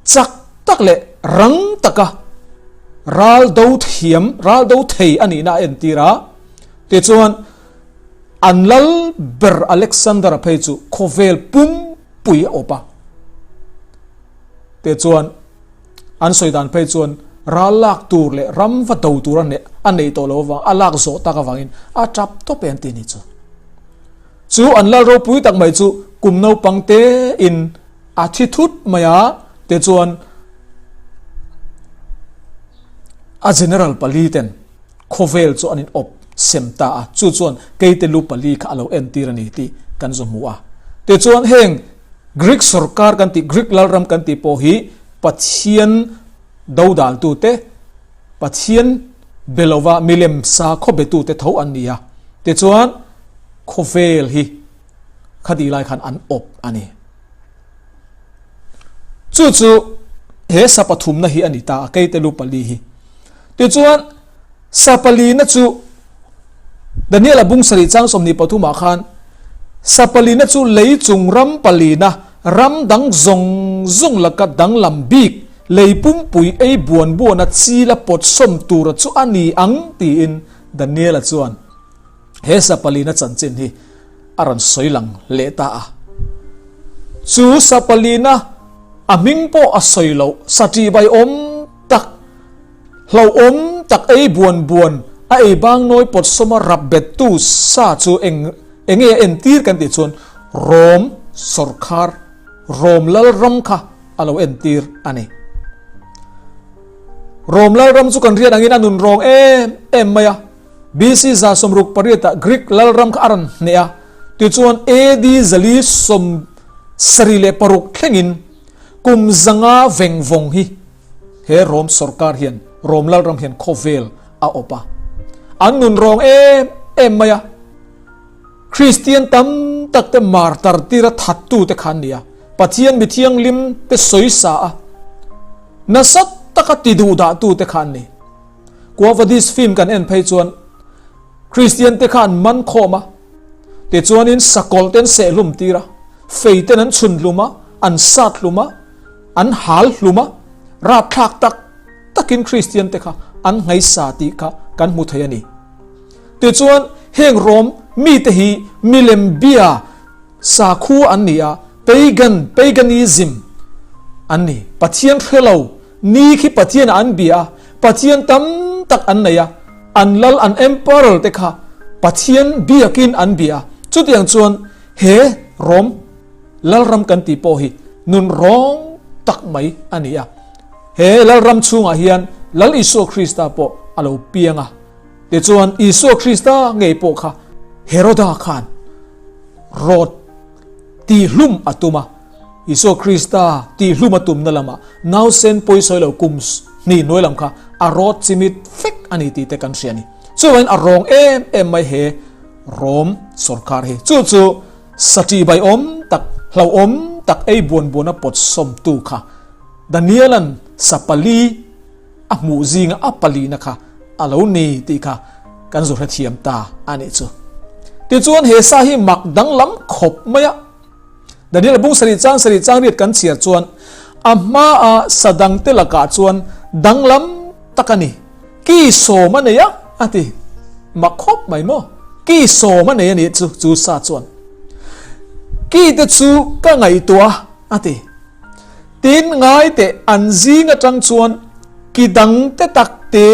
chak tak leh rang taka. Ral do thiam, ral do thei a nihna a entir a. Tichuan, an lal ber Alexander-a phei chu khawvel pumpui a awp a. Tichuan, an sawi dan phei chuan ral lak tur leh ram va do tur a neih tawh loh avang, a lak zawh tak avangin a tap tawp e an ti ni chu. Chu an lal ropui tak mai chu kum naupang tein a thi thut mai a, tichuan a general pali ten khawvel chu an in awp sem ta a, chu chuan keite lu pali kha a lo entir a ni tih kan zu hmu a. Tichuan heng Greek sorkar kan tih, Greek lalram kan tih pawh hi Pathian dodaltute, Pathian be lova milem sakhaw betute tho an ni a, tichuan khawvel hi khati lai khan an awp a ni. Chu chu he sa pathumna hi a ni ta a, keite lu pali hi. Tichuan sa palina chu Daniel-a bung sarih chang 23 ah khan sa palina chu lei chung ram palina ram dang zawng zawng laka danglam bik lei pumpui ei buan buana chila pawt sawm tura chu a ni ang tiin Daniel-a chuan he sa palina chanchin hi a rawn sawi lang leh ta a. Chu sa palina a hming pawh a sawi loh sa ṭihbai awm tak Hlauhawm tak ei buan buan a ei bang nawi pawt sawma rap bettu sa chu eng enge a entir kan tih chuan Rom sawrkhar, Rom lalram kha a lo entir a ni. Rom lalram chu kan riat angin a nun rawng em em mai a. BC 68 ah Greek lalram kha a rawn hneh a, tichuan AD 476 thlengin kum 500 vengvawng hi He Rom sorkar hian, Rom lalram hian khawvel a awp a. An nun rawng em em mai a. Kristian tam tak te martar tira thattu te kha an ni a. Pathian mi thianghlim te sawisa a, nasa taka ti duhdah tu te kha an ni. Quo Vadis film kan en phei chuan Kristian te kha an man khawm a, tichuanin sakawlh te an sehhlum tir a, fei ten an chhun hlum a, an sat hlum a, An hal hlum a, rapthlak tak takin Kristian te kha an ngaisa tih kha kan hmu thei a ni. Tichuan, heng Rom mite hi milem bia sakhua an ni a, pagan, paganism, an ni. Pathian hre lo, ni khi Pathianah an bia a, Pathian tam tak an nei a, an lal, an emperor te kha Pathian biakin an bia a. Chutiang chuan he Rom Lalram kan tih pawh hi nun rawng tak mai a ni a. He Lalram chhungah hian Lal Isua Krista pawh a lo piang a. Tichuan Isua Krista ngei pawh kha Heroda khan rawt tihhlum a tum a. Isua Krista tihhlum a tumna lamah nausen pawisawi lo kum hnih hnuai lam kha a rawt chimit vek a ni tih te kan hria a ni. Chuvangin a rawng em em mai he Rom sorkar hi. Chu chu Sati bai awm tak, hlauhawm tak ei buan buana pawt sawmtu kha Daniela'n sa pali a hmuh zinga a palina kha a lo ni tih kha kan zu hrethiam ta a nih chu. Tichuan he sa hi mak danglam khawp mai a. Daniela bung sarih chang sarih chang riat kan chhiar chuan a hmaa sa dangte lakah chuan danglam tak a ni. Ki sawm a nei a, a ti. Mak khawp mai maw? Ki sawm a nei a nih chu, chu sa chuan. Ki te chu ka ngaihtuah a, a ti. Tin, ngai teh an zing atang chuan ki dang te tak te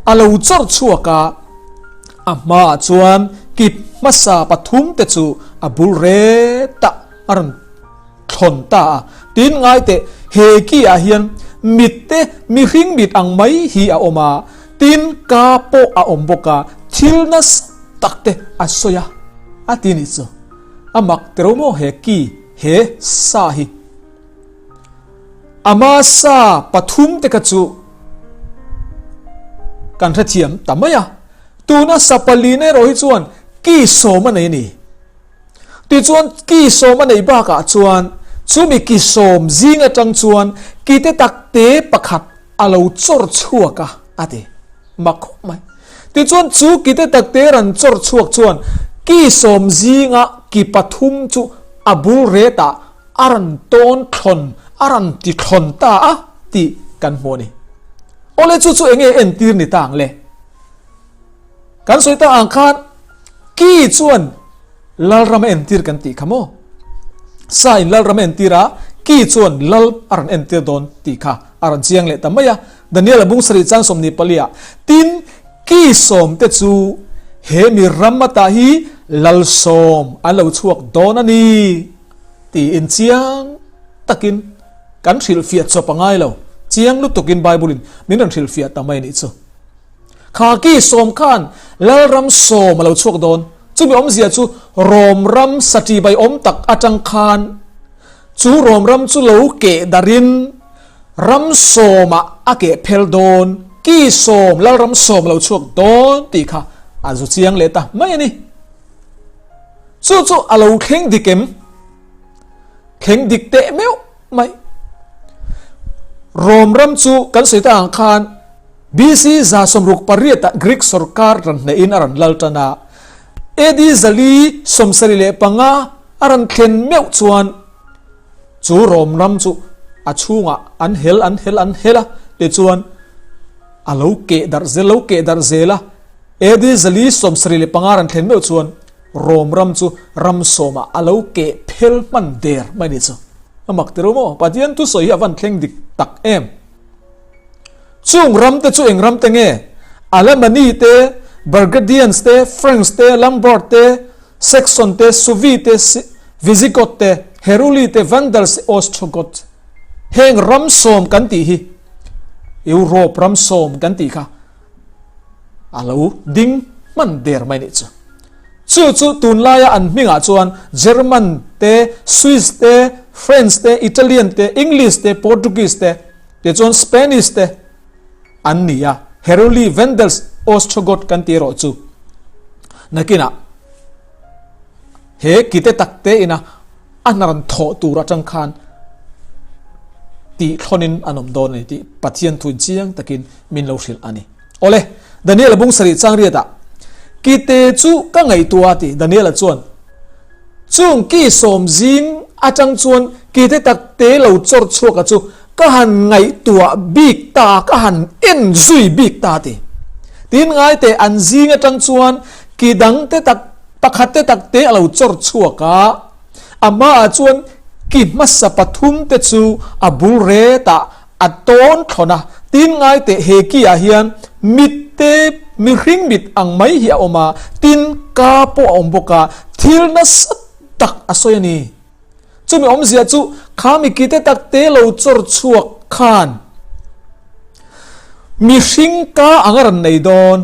a lo chawr chhuak a, a hmaah chuan ki hmasa pathum te chu a bul ret a, a rawn thlawn ta a. Tin, ngai teh, he ki ah hian mit te mihring mit ang mai hi a awm a, tin, ka pawh a awm bawk a, thil nasa tak te a sawi a, a ti nih chu. A mak tero maw he ki, he sa hi. Ama sa pathum te kha chu kan hrethiam ta mai a, tuna sa palina erawh hi chuan ki sawm a nei a ni. Tichuan, ki sawm a neih bakah chuan chumi ki sawm zing atang chuan ki te tak te pakhat a lo chawr chhuak a, a ti. Mak khawp mai. Tichuan, chu ki te tak te rawn chawr chhuak chuan ki sawm zinga ki pathum chu a bul retah a rawn tawn thlawn, a rawn ti thlawn ta a tih kan hmu a ni. Awle chu chu enge entir ni ta ang le? Kan sawi ta ang khan ki chuan Lalram a entir kan tih kha maw? Sa in Lalram a entir a, ki chuan Lal a rawn entir dawn tih kha a rawn chiang leh ta mai a. Daniel a bung sarih chang 24 ah, Tin, ki sawmte chu he mi ram ata hi Lal sawm an lo chhuak dawn a ni tiin chiang takin kan hrilhfiah chawp a ngai lo. Chiang lutukin Bible-in min rawn hrilhfiah ta mai a nih chu. Kha ki sawm khan Lalram sawm a lo chhuak dawn. Chumi awmzia chu Rom ram sati bai awm tak atang khan chu Rom ram chu lo keh darin ram sawmah a keh phel dawn, ki sawm Lalram sawm a lo chhuak dawn tih kha a zu chiang leh ta mai a ni. Chu chu a lo thleng dik em? Thleng dik teh meuh mai. Rom ram chu kan sawi ta ang khan BC 168 ah Greek sorkar ran hnehin a rawn lal tan a, AD 475 a rawn thlen meuh chuan chu Rom ram chu a chhungah an hel an hel an hel a, tichuan a lo keh darh zel lo keh darh zel a, AD 475 rawn thlen meuh chuan Rom ram chu ram sawmah a lo keh phel hman der mai ni chu. A mak ti ro maw? Pathian thusawi hi a van thleng dik tak em? Chung ram te chu eng ram te nge? Alemany te, Burgundians te, Franks te, Lombard te, Saxon te, Suevi te, Visigoth te, Heruli te, Vandals te, Ostrogoth. Heng ram sawm kan tih hi Europe ram sawm kan tih kha a lo ding hman der mai nih chu. Chu chu tunlaia an hmingah chuan German te, Swiss te, French te, Italian te, English te, Portuguese te, Tichuan Spanish te an ni a, Heruli, Vandals, Ostrogoth kan tih erawh chu nakinah he kite tak te ina a hna rawn thawh tur atang khan tih thlawnin an awm dawn a ni tih Pathian thuin chiang takin min lo hrilh a ni. Awle, Daniel-a bung sarih chang riatah kite chu ka ngaihtuah a ti Daniel-a chuan. Chung ki sawm zing atang chuan kite tak te lo chawr chhuak a chu ka han ngaihtuah bik ta, ka han en zui bik ta ti. Tin ngai teh an zing atang chuan ki dang te tak pakhat te tak te a lo chawr chhuak a, a hmaah chuan ki hmasa pathum te chu a bul ret ah a tawn thlawn a. Tin ngai teh he ki ah hian mit te mihring mit ang mai hi a awm a, tin ka pawh a awm bawk a, thil nasa tak a sawi a ni. Chumi awmzia chu kha mi kite tak te lo chawr chhuak khan mihring ka ang a rawn nei dawn,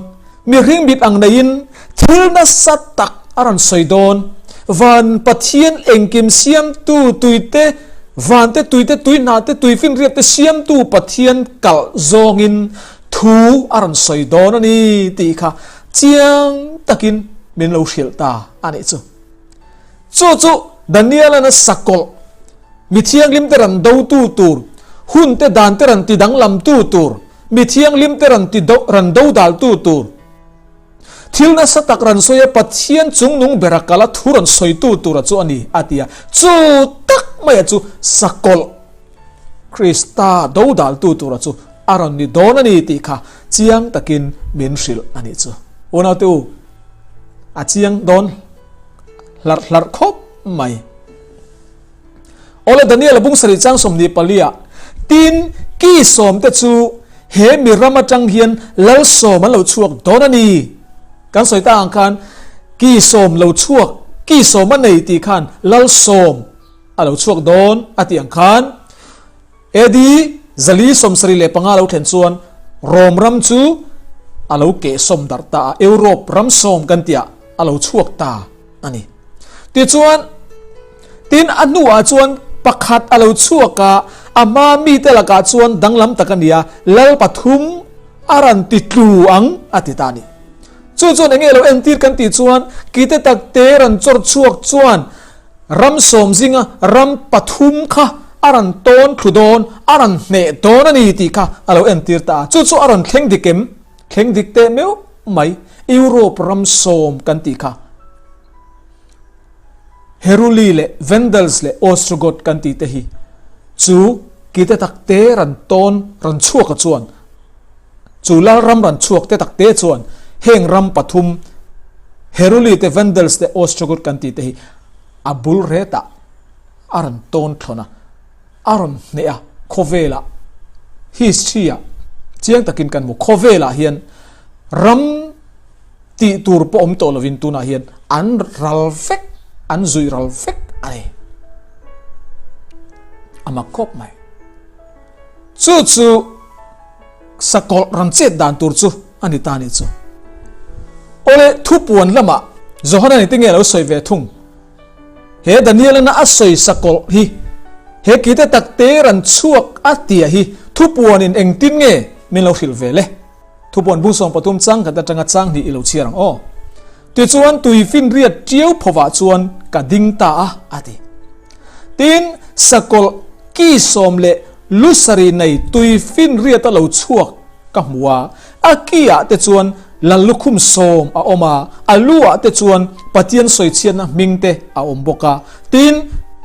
mihring mit ang neiin thil nasa tak a rawn sawi dawn. Van Pathian engkim siamtu tuite, vante tuite, tuihnahte, tuifinriat te siamtu Pathian kalh zawngin thu a rawn sawi dawn a ni tih kha chiang takin min lo hrilh ta a nih chu. Chu chu Daniel-a'n a sakawlh, mi thianghlimte rawn dotu tur, hunte dante rawn tidanglamtu tur, mi thianghlimte rawn ti rawn dodaltu tur, thil nasa tak rawn sawi a Pathian chungnung bera kal a thu rawn sawitu tura chu a ni, a ti a. Chu tak maia chu sakawlh, Krista dodaltu tura chu a rawn ni dawn a ni tih kha chiang takin min hrilh a nih chu. Unaute u, a chiang dawn. hlarh hlarh khawp mai. Awle Daniel a bung sarih chang 24 ah, Tin, ki sawm te chu he mi ram atang hian lal sawm an lo chhuak dawn a ni. Kan sawi ta ang khan ki sawm lo chhuak, ki sawm a nei tih khan lal sawm a lo chhuak dawn a tih ang khan AD 475 lo thlen chuan Rom ram chu a lo kehsawm darh ta a, Europe ram sawm kan tihah a lo chhuak ta a ni. Tichuan, tin a hnuah chuan pakhat a lo chhuak a, a hma mite lakah chuan danglam tak a ni a, lal pathum a rawn ti tlu ang a ti ta a ni. Chu chuan enge lo entir kan tih chuan kite takte rawn chawr chhuak chuan Ram sawm zinga ram pathum kha a rawn tawn thlu dawn, a rawn hneh dawn a ni tih kha a lo entir ta a. Chu chu a rawn thleng dik em? Thleng dik teh meuh mai. Europe ram sawm kan tih kha Heruli leh Vandals leh Ostrogoth kan tih te hi chu kite tak te rawn tawn, rawn chhuak a chuan. Chu lalram ran chhuak te tak te chuan heng ram pathum, Heruli te, Vandals te, Ostrogoth kan tih te hi a bul retah a rawn tawn thlawn a, a rawn hneh a, khawvelah history-ah chiang takin kan hmu. Khawvelah hian ram tih tur pawh awm tawh lovin tunah hian an ral vek, an zuih ral vek a ni. A mak khawp mai. Chu chu sakawlh rawn chet dan tur chu a ni ta ni chu. Awle thupuan lamah Johana ni tinge a lo sawi ve thung. He Danielana a sawi sakawlh hi he kite tak te ran chhuak a tia hi thupuanin engtin nge min lo hrilh ve le? Thupuan bung 13 chang khat atanga chang hnih i lo chhiar ang aw. Tichuan tuifinriat tiau phovah chuan ka ding ta a, a ti. Tin, sakawlh ki sawm leh lu sarih nei tuifinriata lo chhuak ka hmu a, a ki ah te chuan lallukhum sawm a awm a, a lu ah te chuan Pathian sawichhiatna hming te a awm bawk a. Tin,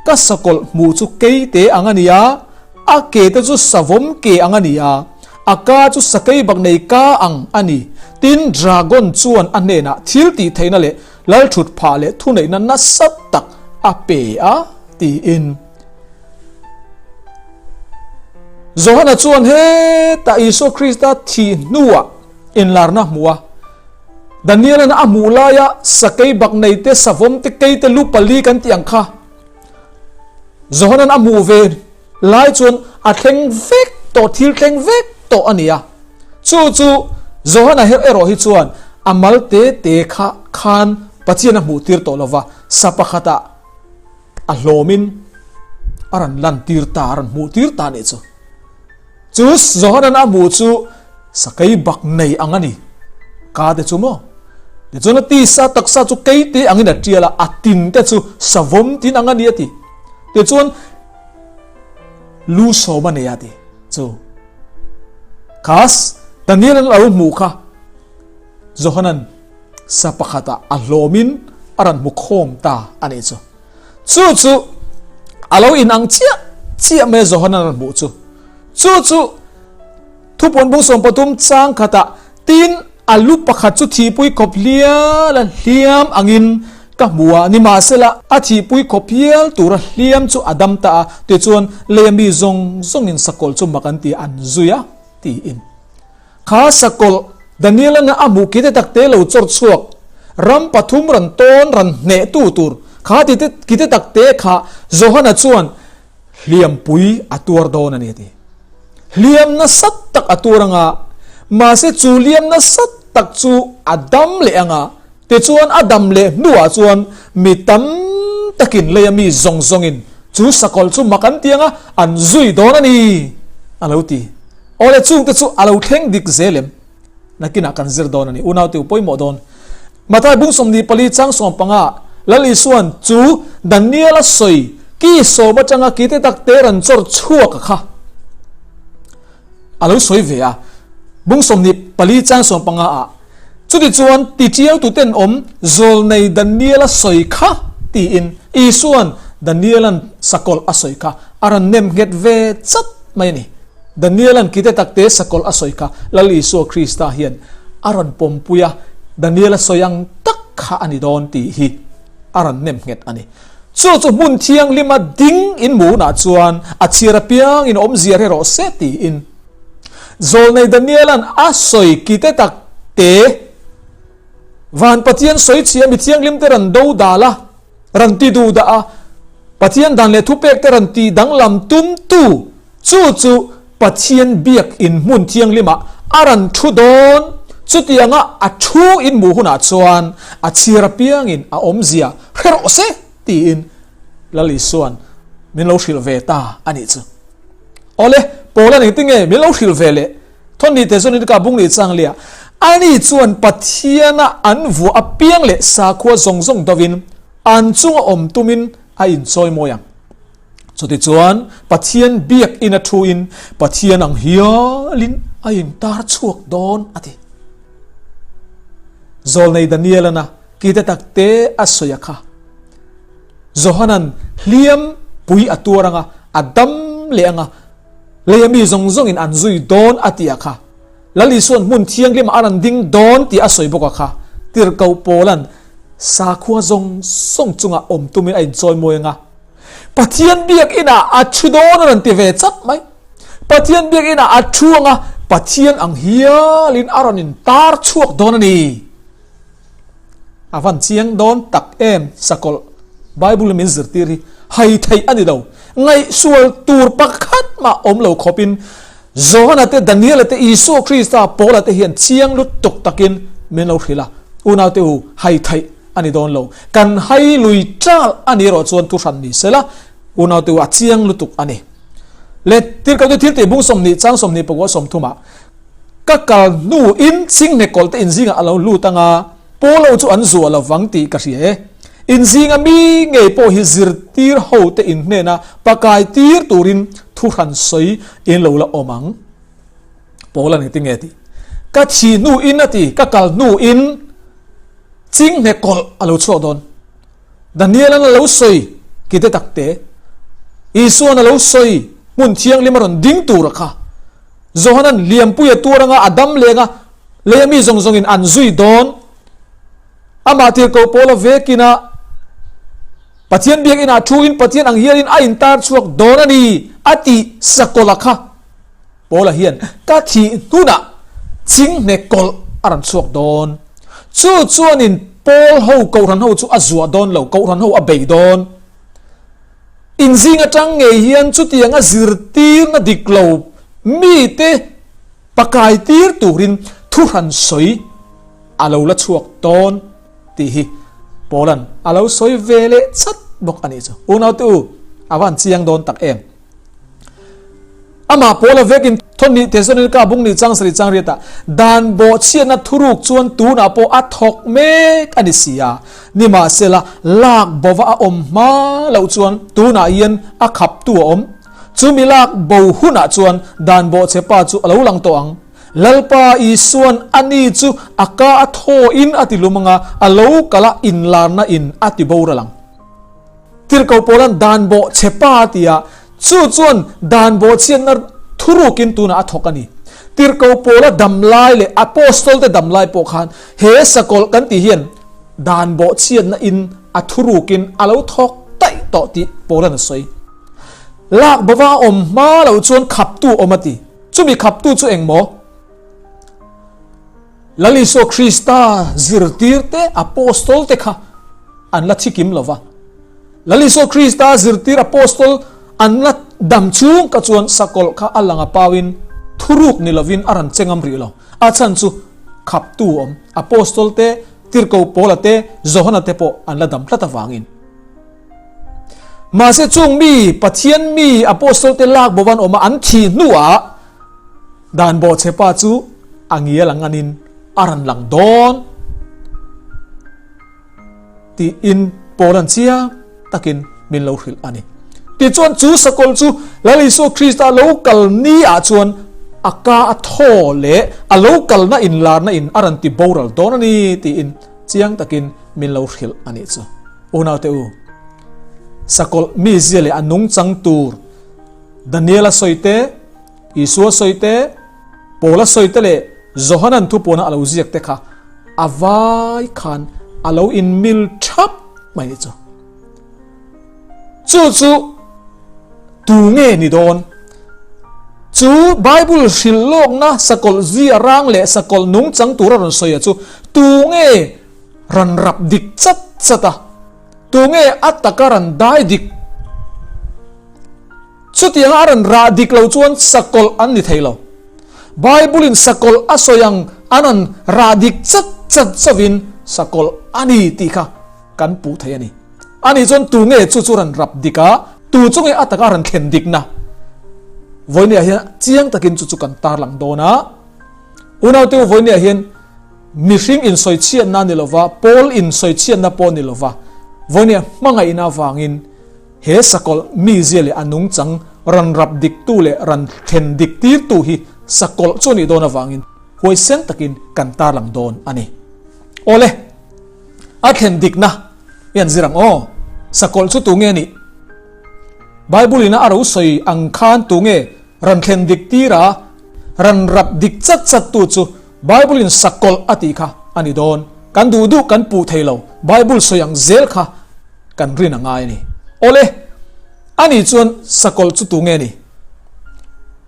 ka sakawlh hmuh chu keite ang a ni a, A ke te chu savawm ke ang a ni a, a ka chu sakei bak nei ka ang a ni. Tin, dragon chuan a hnenah thil tih theihna leh lalthut phah leh thuneihna nasa tak a pe a, tiin. Johana chuan hetah Isua Krista thih hnuah inlarna hmu a, Daniela'n a hmuh laia sakei bak nei te, savawm te, kei te, lu pali kan tih ang kha, Johanan a hmuh ve lai chuan a thleng vek tawh, thil thleng vek tawh a ni a. Chu chu Johana her erawh hi chuan a mal te te kha khan Pathian a hmuh tir tawh lova, sa pakhatah a hlawmin a rawn lan tir ta, a rawn hmuh tir ta a nih chu. Chu Johanan a hmuh chu sakei bak nei ang a ni. Ka te chu maw? Tichuan a tisa taksa chu keite angin a tial a, a tin te chu savawm tin ang a ni a ti. Tichuan lu sawm a nei a ti. Chu kha Daniel an lo hmuh kha Johanan sa pakhatah a hlawmin a rawn hmu khawm ta a nih chu. Chu chu a lo inang chiah chiah mai a Johana rawn hmuh chu. Chu chu thupuan bung 13 chang khatah tin a lu pakhat chu thihpui khawp hial a hliam angin ka hmu a, nimahsela a thihpui khawp hial tura hliam chu a dam ta a, tichuan leia mi zawng zawngin sakawlh chu mak an ti an zui a tiin. Kha sakawlh Daniel-a'n a hmuh kite takte lo chawr chhuak, ram pathum ran tawn ran hnehtu tur kha kite takte kha Johana chuan hliampui a tuar dawn a ni a ti. Hliam nasa tak a tuar anga, mahse chu hliam nasa tak chu a dam leh anga, tichuan a dam leh hnuah chuan mi tam takin leia mi zawng zawngin chu sakawlh chu mak an ti anga an zui dawn a ni a lo ti. Awle chungte chu a lo thleng dik zel em? Nakinah kan zir dawn a ni. Unaute u pawimawh dawn. Mathai bung 24 chang 15 Lal Isuan chu Daniel-a sawi ki sawm atanga ki te tak te rawn chawr chhuak a kha a lo sawi ve a. Bung 24 chang 15 ah chutichuan titiaututen awm zawlnei Daniel-a sawi kha tiin Isuan Daniel-a'n sakawlh a sawi kha a rawn nem nghet ve chat mai a ni. Daniel-a'n kite takte sakawlh a sawi kha Lal Isua Krista hian a rawn pawmpui a, Daniel-a sawi ang tak kha a ni dawn tih hi a rawn nem nghet a ni. Chu chu hmun thianghlima ding in hmuh hunah chuan a chhiar apiangin awmzia hre rawh se tiin Zawlnei Daniel-a'n a sawi kite takte Van Pathian sawi chhia mi thianghlimte rawn do dal a, rawn ti duh dah a, Pathian dan leh thupekte rawn tih danglam tumtu chu chu Pathian biak in hmun thianghlimah a rawn thu dawn. Chutianga a thu in hmuh hunah chuan a chhiar apiangin a awmzia hre rawh se tiin Lal Isua'n min lo hrilh ve ta a nih chu. Awle, Paula ning tinge min lo hrilh ve leh? Thawni te chuan ka bung leh chang leh a, ani chuan Pathiana an vuah apiang leh sakhua zawng zawng dovin an chunga awm tumin a inchawi mawi ang. Chutichuan Pathian biak in a thuin Pathian ang hialin a intar chhuak dawn a ti. Zawlnei Daniel-ana kite takte a sawi a kha. Johanan hliam pui a tuar anga, a dam leh anga, Leia mi zawng zawngin an zui dawn a tih a kha. Lal Isua'n hmun thianghlimah a rawn ding dawn tih a sawi bawk a kha. Tirhkoh Paula'n sakhua zawng zawng chungah awm tumin a inchawi mawi ang a. Pathian biakinah a thu dawn a rawn ti ve chap mai. Pathian biakinah a thu ang a, Pathian ang hialin a rawn intar chhuak dawn a ni. A van chiang dawn tak em sakawlh Bible min zirtir hi hai theih a ni lo. Ngaihsual tur pakhat mah awm lo khawpin Johana te, Daniela te, Isua Krista, Paula te hian chiang lutuk takin min lo hrilh a. Unaute u, hai theih a ni dawn lo. Kan hai lui ṭal a ni erawh chuan thu hran ni sela, unaute u a chiang lutuk a ni. Le tirhkohte thil tih bung 20 chang 24 30 ah ka kal hnu in chinghne kawlh te inzingah a lo lut anga Paulo chu an zuah lo vang tih ka hria e. Inzinga mi ngei pawh hi zirtir ho te in hnena pakai tir turin thu hran sawi in lo la awm ang. Paul a ni tinge tih ka thih hnu in a ti ka kal hnu in chinghne kawlh a lo chhuak dawn. Daniel an a lo sawi kite takte Isuan a lo sawi hmun thianghlim a rawn ding tur a kha. Johanan liampui a tuar anga a dam leng a, lei a mi zawng zawngin an zui dawn. Amah tirhkoh Paula vekin a Pathian biakinah thu in Pathian ang hialin a intar chhuak dawn a ni a tih sakawlh a kha. Paula hian ka thih hnunah chinghne kawlh a rawn chhuak dawn. Chu chuanin Paul ho kohhran ho chu a zuah dawn lo, kohhran ho a bei dawn. Inzing atang ngei hian chutianga zirtirna dik lo mite pakai tir turin thuhran sawi a lo la chhuak dawn tih hi Paula'n a lo sawi ve leh chat bawk a nih chu. Unaute u, a van chiang dawn tak em? Amah Paula vekin Thawhnih Thesalonika bung nih chang sarih chang riatah dan bawhchhiatna thuruk chuan tunah pawh a thawk mek a ni si a, nimahsela lak bova a awm hma loh chuan tunah hian a khaptu a awm. Chumi lak bo hunah chuan dan bawhchhe pa chu a lo lang tawh ang. Lalpa Isuan ani chu a ka a thawin a ti lum anga a lo kal a inlarna in a ti boral ang. Tirhkoh Paula'n dan bawh chhe pa a ti a, chu chuan dan bawhchhiatna thurukin tunah a thawk a ni. Tirhkoh Paula dam lai leh Apostol te dam lai pawh khan he sakawlh kan tih hian dan bawhchhiatna in a thurukin a lo thawk taih tawh tih Paula'n a sawi. Lak bova a awm hma loh chuan khaptu awm a ti. Chumi khaptu chu eng maw? Lal Isua Krista zirtirte, Apostol te kha an la thikim lo va. Lal Isua Krista zirtir Apostol an la dam chhung ka chuan sakawlh kha a lang a pauin thuruk ni lovin a rawn che ngam rih lo. A chhan chu khaptu awm Apostol te, Tirhkoh Paula te, Johana te pawh an la dam tlat avangin. Mahse chung mi, Pathian mi Apostol te lak bovan awma an thih hnuah Dan bawhchhe pa chu a ngial ang anin a rawn lang dawn tiin Paula'n chiang takin min lo hrilh a ni. Tichuan chu sakawlh chu Lal Isua Krista lo kal ni ah chuan a ka a thaw leh a lo kalna inlarna in a rawn ti boral dawn a ni tiin chiang takin min lo hrilh a nih chu. Unaute u, sakawlh mizia leh a nungchang tur Daniela sawi te, Isua sawi te, Paula sawi te leh Johanan thupuana a lo ziak te kha a vai khan a lo inmil thap mai ni chu. Chu chu tu nge ni dawn? Chu Bible hrilh lawkna sakawlh zia rang leh sakawlh nungchang tura rawn sawi a chu tu nge rawn rap dik chat chat a? Tu nge a taka rawn dai dik? Chutianga a rawn rah dik lo chuan sakawlh an ni thei lo. Bible-in sakawlh a sawi ang an rawn rah dik chat chat chauhin sakawlh a ni tih kha kan puh thei a ni. Ani chuan tu nge chu chu rawn rap dik a, tu chu nge a taka rawn thlen dikna? Vawinia hian chiang takin chu chu kan tarlang dawn a. Unaute u vawinia hian mihring insawichhiatna ni lova, Paul insawichhiatna pawh ni lova, vawinia hmangaihna avangin, He sakawlh mizia leh a nungchang ran rap diktu leh ran thlen dik tirtu hi sakawlh chu a nih dawn avangin huaisen takin kan tarlang dawn a ni. Awle, a thlen dikna i han zir ang aw. Sakawlh chu tunge a nih? Bible-in a ro sawi ang khan tunge ran thlen dik tira? Ran rap dik chat chat tu chu Bible in sakawlh a tih kha a ni dawn. Kan duh duh kan puh thei lo, Bible sawi ang zel kha kan rin a ngai a ni. Awle, a nih chuan sakawlh chu tu nge ni?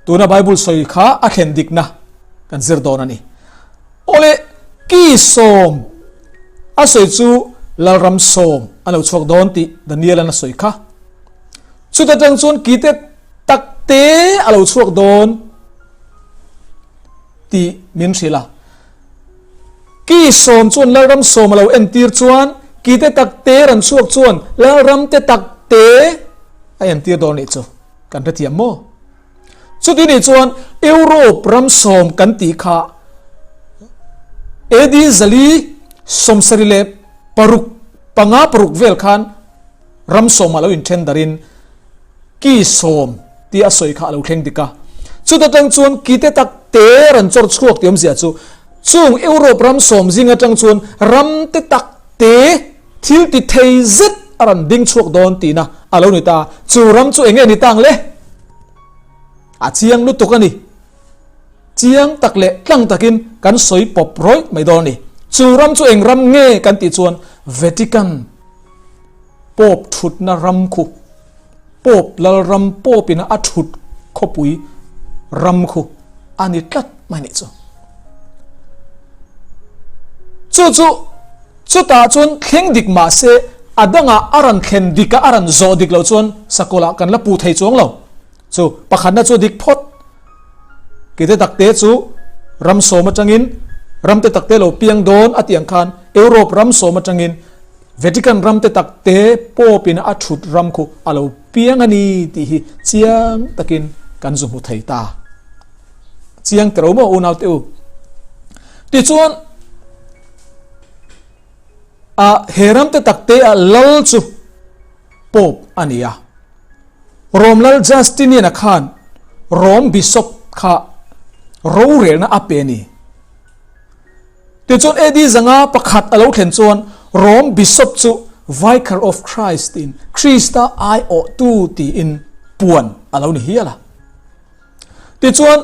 Tuna Bible sawi kha a thlen dikna kan zir dawn a ni. Awle, ki sawm a sawi chu Lalram sawm a lo chhuak dawn tih Daniel-a'n a sawi kha. Chuta tang chuan kite takte a lo chhuak dawn tih min hrilh a. Ki sawm chuan Lalram sawm a lo entir chuan kite takte rawn chhuak chuan Lalram te takte a entir dawn nih chu kan hrethiam maw? Chuti nih chuan Europe ram sawm kan tih kha AD zali 76 panga paruk vel khan ram sawmah lo inthen darin ki sawm tih a sawi kha a lo thleng dik a. Chuta tang chuan ki te tak te rawn chawr chhuak tih awmzia chu chung Europe ram sawm zing atang chuan ram te tak te thil ti thei zet a rawn ding chhuak dawn tihna a lo ni ta. Chu ram chu eng nge ni tang le? A chiang lutuk a ni. Chiang tak leh tlang takin kan sawi pawp rawih mai dawn a ni. Chu ram chu eng ram nge kan tih chuan Vatican. Pope thutna ram khu, Pope Lalram Pope ina a thut khawpui ram khu a ni tlat mai nih chu. Chu chu chutah chuan thleng dik mah se a dangah a rawn thlen dik a, a rawn zawh dik lo chuan sakawlah kan la pu thei chuang lo. Chu pakhatna chu dik phawt. Kite takte chu ram sawm atangin ramte takte lo piang dawn a tih ang khan Europe ram sawm atangin Vatican ram te tak te Pope in a thut ram khu a lo piang a ni tih hi chiang takin kan zu hmu thei ta. Chiang tero maw unau te u. Tichuan a he ram te tak te a lal chu Pope a ni a. Rom lal Justinian a khan Rom Bishop kha rorelna a pe a ni. Tichuan AD 501 a lo thlen chuan Rome Bishop chu Vicar of Christ tiin Krista aiawhtu tiin puan a lo ni hial a. Tichuan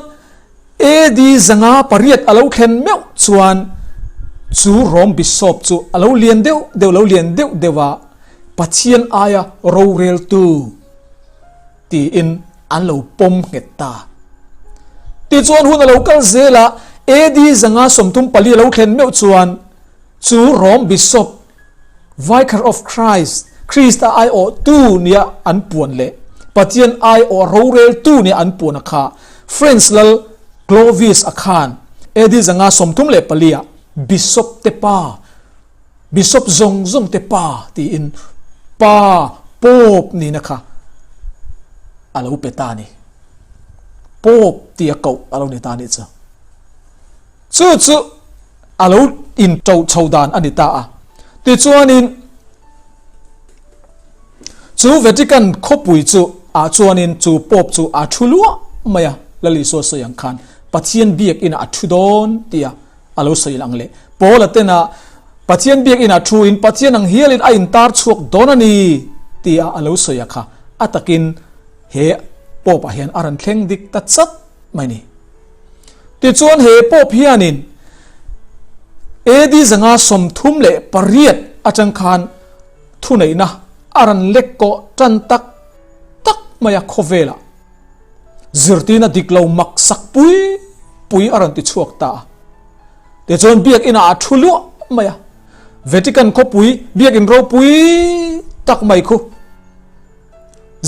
AD 508 a lo thlen meuh chuan chu Rome Bishop chu a lo lian deuh deuh lo lian deuh deuh a, Pathian aia roreltu tiin an lo pawm nghet ta. Tichuan hun a lo kal zel a, AD 534 a lo thlen meuh chuan chu Rome Bishop, Vicar of Christ, Krista aiawhtu nia an puan leh Pathian aiawh roreltu nia an puan a kha French lal Clovis a khan AD 534 ah Bishop te pa Bishop zawng zawng te pa tiin pa Pope nihna kha a lo pe ta a ni. Pope tia koh a lo ni ta a nih chu. Chu chu a lo inṭo chho dan a ni ta a. Tichuanin chu Vatican khawpui chu ah chuanin chu Pope chu a thu luah mai a, Lal Isua sawi ang khan Pathian biakinah a thu dawn tia a lo sawi ang leh Paula tena Pathian biakinah thuin Pathian ang hialin a intar chhuak dawn a ni tia a lo sawi a kha a takin he Pope ah hian a rawn thleng dik ta chat mai ni. Tichuan he Pope hianin AD 538 atang khan thuneihna a rawn lek kawh tan tak tak mai a khawvelah. Zirtirna dik lo mak sak pui pui a rawn ti chhuak ta a. Tichuan biakinah a thu luah mai a. Vatican khawpui biakin ropui tak mai khu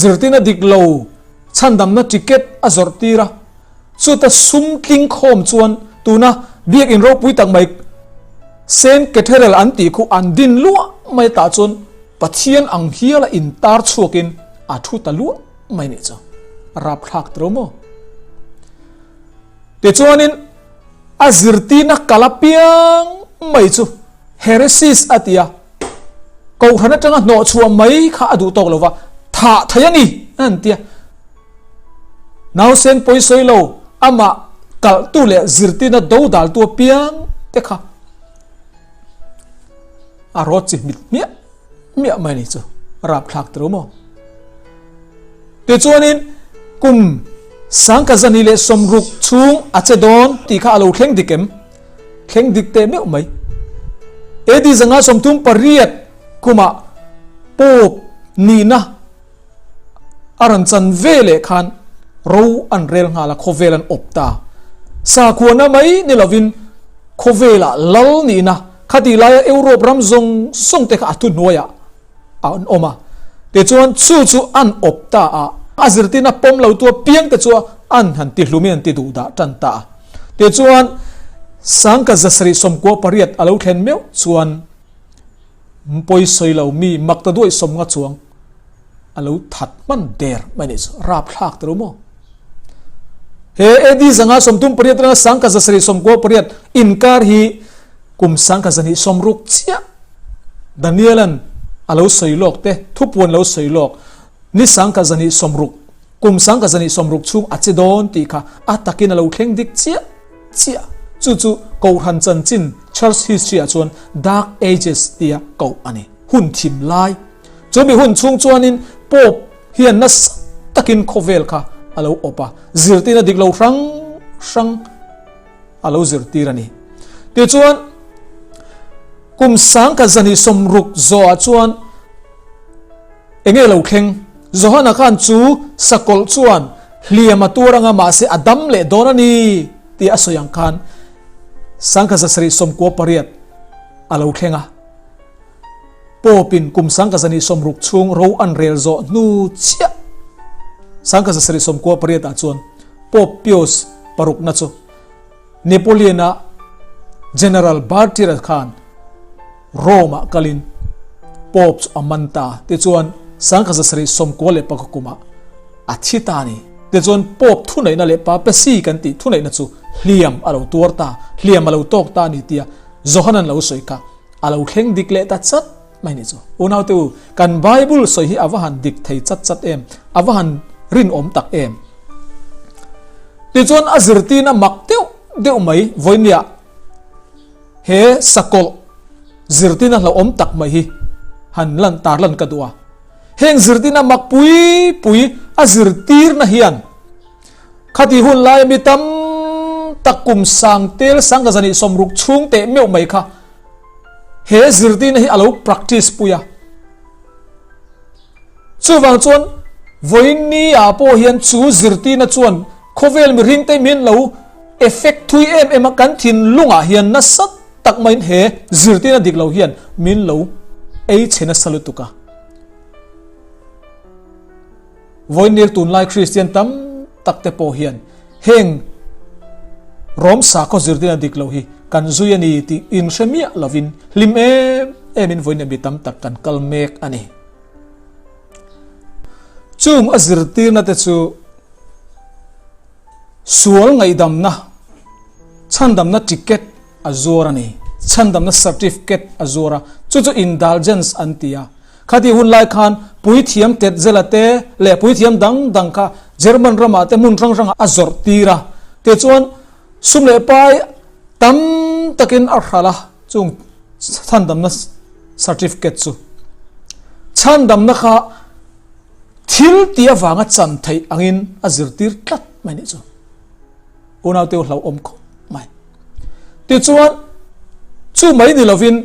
zirtirna dik lo chhandamna ticket a zawrh tir a. Chuta sum tling khawm chuan tuna biakin ropui tak mai Saint Cathedral an tih khu an din luah mai tah chuan Pathian ang hiala intar chhuakin a thu ta luah mai nih chu rapthlak tro maw tichuanin a zirtirna kal apiang mai chu heresis a ti a kohhran atanga hnawh chhuah mai kha a duh tawk lova thah thei a ni an tia nausen pawisawi lo amah kalhtu leh zirtirna dodaltu apiang te kha a rawt chi hmit hmiah hmiah mai ni chu rapthlak tro maw. Tichuanin kum 60 chhung a che dawn tih kha a lo thleng dik em? Thleng dik teh meuh mai. AD 538 kumah Pope nihna a rawn chan ve leh khan ro an rel nghal a, khawvel an awp ta. Sakhuana mai ni lovin khawvelah lal nihna khatih laia Europe ram zawng zawng te kha a thuhnuaiah an awm a. Tichuan chu chu an awp ta a, a zirtirna pawm lo tu apiang te chu an han ti hlumin an ti duh dah tan ta a. Tichuan 1798 a lo thlen meuh chuan Pawi sawi lo mi mak ta duaih 50 chuang a lo that hman der mai nih chu rapthlak ta lo maw? He AD 538 atanga 1798 inkar hi kum 1260 chiah Daniela'n a lo sawi lawk te thupuan lo sawi lawk ni 1260 Kum 1260 chhung a che dawn tih kha a takin a lo thleng dik chiah chiah. Chu chu Kohhran chanchin, Church History, ah chuan Dark Ages tia koh a ni. Hun thim lai. Chu mi hun chhung chuanin Pope hian nasa takin khawvel kha a lo awp a, zirtirna dik lo hrang hrang a lo zirtir a ni. Tichuan, kum 1260 zawhah chuan Enge lo thleng? Johana khan chu sakawlh chuan hliam a tuar anga mahse a dam leh dawn a ni tih a sawi ang khan 1798 a lo thleng a. Pope-in kum 1260 chhung ro an rel zawh hnu chiah 1798 ah chuan Pope Pius parukna chu Napoleon-a General Berthier-a khan Rome-ah kalin Pope chu a man ta. Tichuan, 1794 kumah a thi ta a ni. Tichuan, Pope thuneihna leh Papacy kan tih thuneihna chu hliam a lo tuar ta, hliam a lo tawk ta a ni tia Johanan lo sawi kha a lo thleng dik leh ta chat mai ni chu. Unaute u, kan Bible sawi hi a va han dik thei chat chat em, a va han rinawm tak em. Tichuan, a zirtirna mak deuh deuh mai vawinia He sakawlh zirtina hlauhawm tak mai hi han lan tar lan ka duh a. Heng zirtina mak pui pui a zirtirna hian khati hun laia mi tam tak kum sang tel sang ka zani 60 chhung teh meuh mai kha he zirtina hi a lo practice pui a. Chuvang chuan vawiin ah pawh hian chu zirtirna chuan khawvel mihringte min lo effect thui em em a, kan thinlungah hian nasa tak maiin he zirtirna dik lo hian min lo ei chhe nasa lutuk a. Vawiin nil tunlai Kristian tam tak te pawh hian heng Rom sakhaw zirtirna dik lo hi kan zui a ni tih inhre miah lovin hlim em emin vawiin mi tam tak kan kal mek a ni. Chung a zirtirna te chu sual ngaihdamna, chhandamna ticket a zuar a ni. Chhandamna certificate a zuar a, chu chu indulgence an ti a. Khati hun lai khan puithiam Tetzela te leh puithiam dang dang kha German ramah te hmun hrang hrangah a zawrh tir a. Tichuan sum leh pai tam takin a hralh a, chung chhandamna certificate chu chhandamna kha thil tih avanga chan theih angin a zirtir tlat mai nih chu. Unaute u hlauhawm khawp mai. Tichuan chu mai ni lovin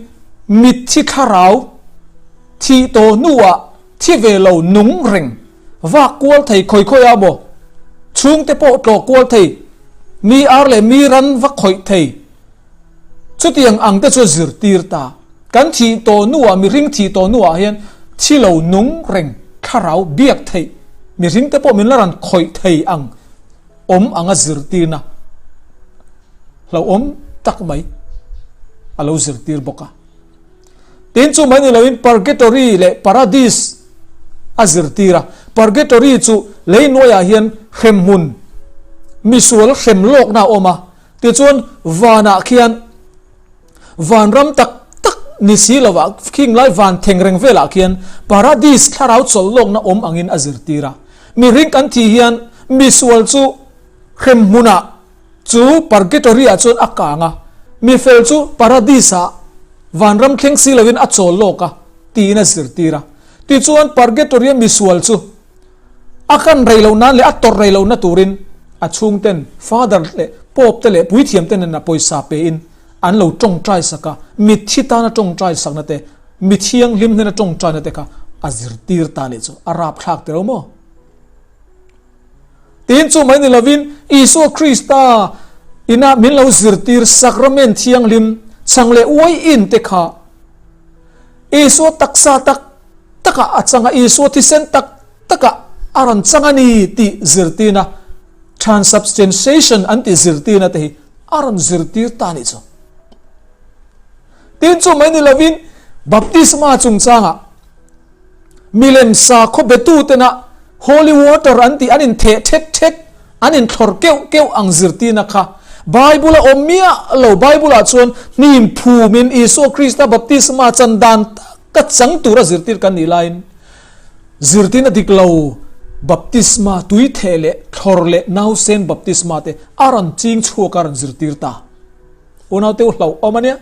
mitthi thlarau thih tawh hnuah thi ve lo nung reng vak kual thei khawi khawi a maw chhungte pawh tlawh kual thei mi ar leh mi ran va khawih thei Chutiang ang te chu zirtir ta. Kan thih tawh hnuah, mihring thih tawh hnuah hian thi lo nung reng, thlarau biak theih, mihring te pawh min la rawn khawih thei ang awm anga zirtirna hlauhawm tak mai a lo zirtir bawk a. Tin chu mai ni loin Purgatory leh Paradis a zirtir a. Purgatory chu lei hnuaiah hian hremhmun, misual hrem lawkna a awm a. Tichuan, vanah khian vanram tak tak ni si lovah khing lai van thengreng velah khian Paradis thlarau chawlh lawkna awm angin a zirtir a. Mihring kan thih hian misual chu hremhmunah chu Purgatory-ah chuan a kang a, mifel chu Paradis-ah vanram thleng si lovin a chawl lawk a tiin a zirtir a. Tichuan, Purgatory-a misual chu a kan rei loh nan leh a tawrh rei lohna turin. A chhungten Father leh Pope te leh puithiam te nena pawisa pein an lo tawngtai sak a, mitthi tana tawngtai sakna te, mi thianghlim hnena tawngtaina te kha a zirtir ta leh chu a rapthlak tero maw? Tin chu mai ni lovin Isua Krista ina min lo zirtir sakramen thianghlim chhang leh uai in te kha Isua taksa tak taka a chang a, Isua thisen tak taka a rawn chang a ni tih zirtirna, transubstantiation an tih zirtirna te hi a rawn zirtir ta a nih chu. Tin chu mai ni lovin baptisma chungchangah milem sakhaw betu tena holy water an tih an intheh thet thet, an inthlawr keuh keuh ang zirtirna kha Bible a awm miah lo. Bible ah chuan hnim phumin Isua Krista baptisma chan dan taka chang tura zirtir kan nih laiin zirtirna dik lo baptisma tui theh leh thlawr leh nausen baptisma te a rawn ching chhuak a rawn zirtir ta. Unaute u hlauh awm a nia.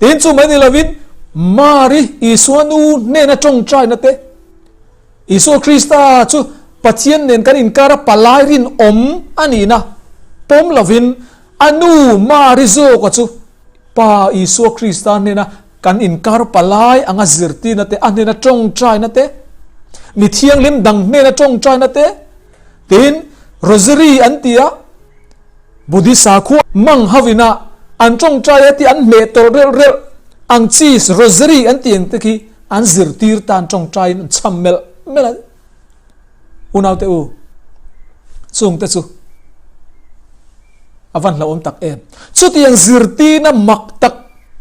Tin chu mai ni lovin Mari Isua nu hnena tawngtaina te, Isua Krista chu Pathian nen kan inkara palai rinawm a nihna pawm lovin a nu Mari zawka chu Pa Isua Krista hnena kan inkar palai anga zirtirna te, a hnena tawngtaina te, mi thianghlim dang hnena tawngtaina te, tin Rosary an ti a, Buddhist sakhua mang hovin a an tawngtai a tih an hmeh tawlh reuh reuh ang chi rosary an tih ang te khi an zirtir tan tawngtaiin an chham melh melh a. Unaute u, chung te chu a van hlauhawm tak em. Chutiang zirtirna mak tak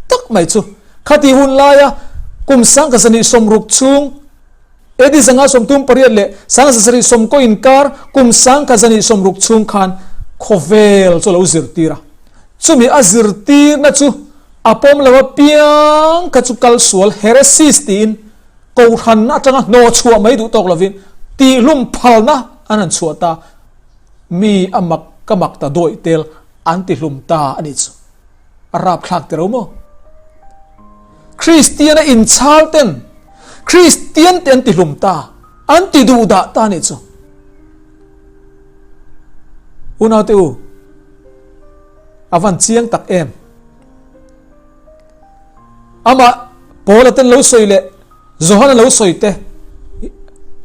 tak mai chu khati hun laia kum sangkazani sawmruk chhung AD 538 leh 1770 inkar kum 1060 chhung khan khawvel chu a lo zirtir a. Chumi a zirtirna chu a pawm lo apiang kha chu kal sual, heresies, tiin kohhran atanga hnawh chhuah mai duh tawk lovin tihlum phalna an han chhuah ta. Mi a mak ka mak ta dawih tel an tihlum ta a nih chu. A rapthlak tiro maw? Kristiana inchhal ten Kristian te an ti hlum ta, an ti duh dah ta nih chu. Unaute u, a van chiang tak em. Amah Paula ten lo sawi leh Johana lo sawi te,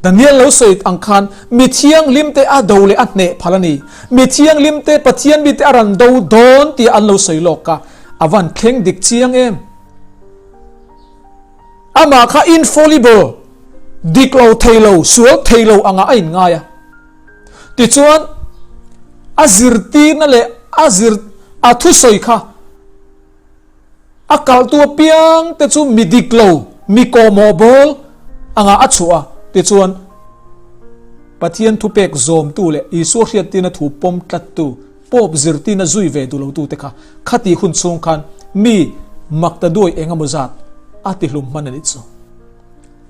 Daniel lo sawi ang khan mi thianghlim te a do leh a hneh phal a ni. Mi thianghlim te Pathian mite a ran do dawn tih an lo sawi lawk a, a van thleng dik chiang em. Amah kha infallible, dik lo thei lo, sual thei lo angah a inngai a. Tichuan, a zirtirna leh a zir a thusawi kha a kalhtu apiang te chu mi dik lo, mi kawhmawh bawl angah a chhuah a. Tichuan, Pathian thupek zawmtu leh Isua hriattirna thu pawm tlattu Pope zirtirna zui ve duh lotute kha khati hun chhung khan mi maktaduai eng emaw zat a tihlum hman a nih chu.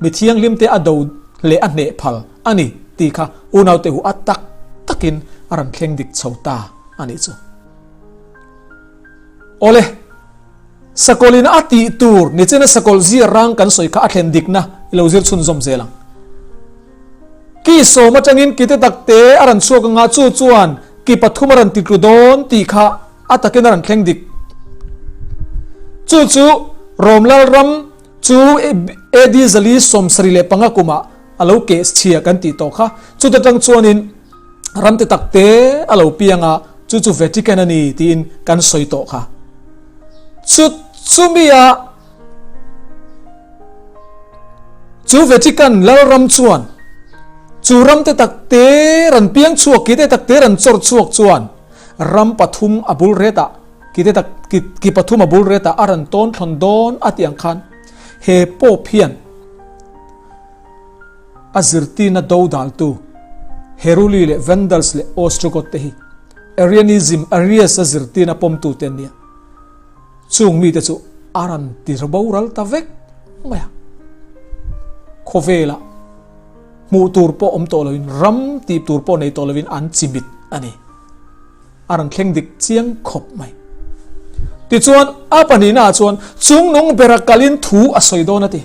Mi thianghlimte a do leh a hneh phal a ni tih kha unaute hu a tak takin a rawn thleng dik chho ta a nih chu. Awle, sakawlin a tih tur nichina sakawlh zia rang kan sawi kha a thlen dikna i lo zir chhunzawm zel ang. Ki sawm atangin ki te tak te a rawn chhuak anga chu chuan ki pathum a rawn ti tlu dawn tih kha a takin a rawn thleng dik. Chu chu Rom Lalram chu AD 475 kumah a lo keh chhia kan tih tawh kha. Chuta tang chuanin ram te tak te a lo piang a, chu chu Vatican a ni tiin kan sawi tawh kha. Chu chumia Chu Vatican Lalram chuan chu ram te tak te ran piang chhuak ki te tak te ran chawr chhuak chuan ram pathum a bul retah ki te tak ki pathum a bul retah a ran tawn thlawn dawn a tih ang khan he Pope hian a zirtirna dodaltu Heruli leh Vandals leh Ostrogoth te hi Arianism Arius a zirtirna pawmtu te an nia. Chung mite chu a rawn ti boral ta vek mai a. Khawvelah hmuh tur pawh awm tawh loin, ram tih tur pawh nei tawh loin an chimit a ni. A rawn thleng dik chiang khawp mai. Tichuan, a pahnihnaah chuan chungnung bera kalin thu a sawi dawn a ti.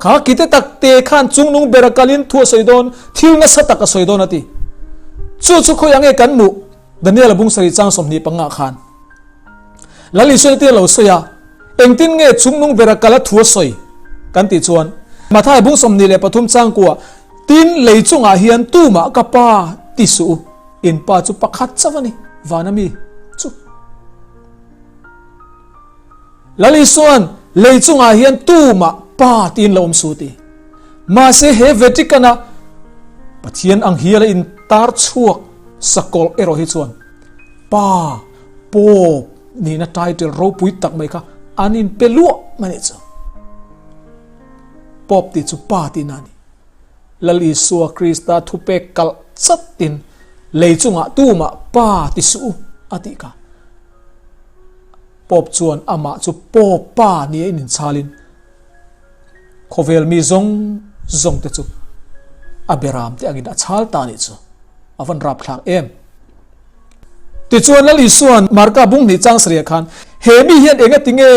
Kha kite tak te khan chungnung bera kalin thu a sawi dawn, thil nasa tak a sawi dawn a ti. Chu chu khawiah nge kan hmuh? Daniel-a bung sarih chang 25 ah khan Lal Isuan tir lo sawi a, engtin nge chungnung bera kal a thu a sawi? kan tih chuan Mathai bung 23 chang kuah Tin, lei chungah hian tumah ka pa ti suh u, in pa chu pakhat chauh a ni, vana mi chu. Lal Isuan lei chungah hian tumah pa tiin lo awm suh ti. Mahse he Vatican-a Pathian ang hiala intar chhuak sakawlh erawh hi chuan Pa, Pope, nihna title ropui tak mai kha an inpe luah mai nih chu. Pope tih chu Pa tihna a ni. Lal Isua Krista thupek kalh chatin lei chungah tumah Pa ti suh u a tih kha. Pope chuan amah chu Pope Pa nia in inchalin khawvel mi zawng zawng te chu a beram te angin a chhal ta nih chu. A van rapthlak em! Tichuan Lal Isua'n Marka bung hnih chang sarih ah khan, He mi hian enga tinge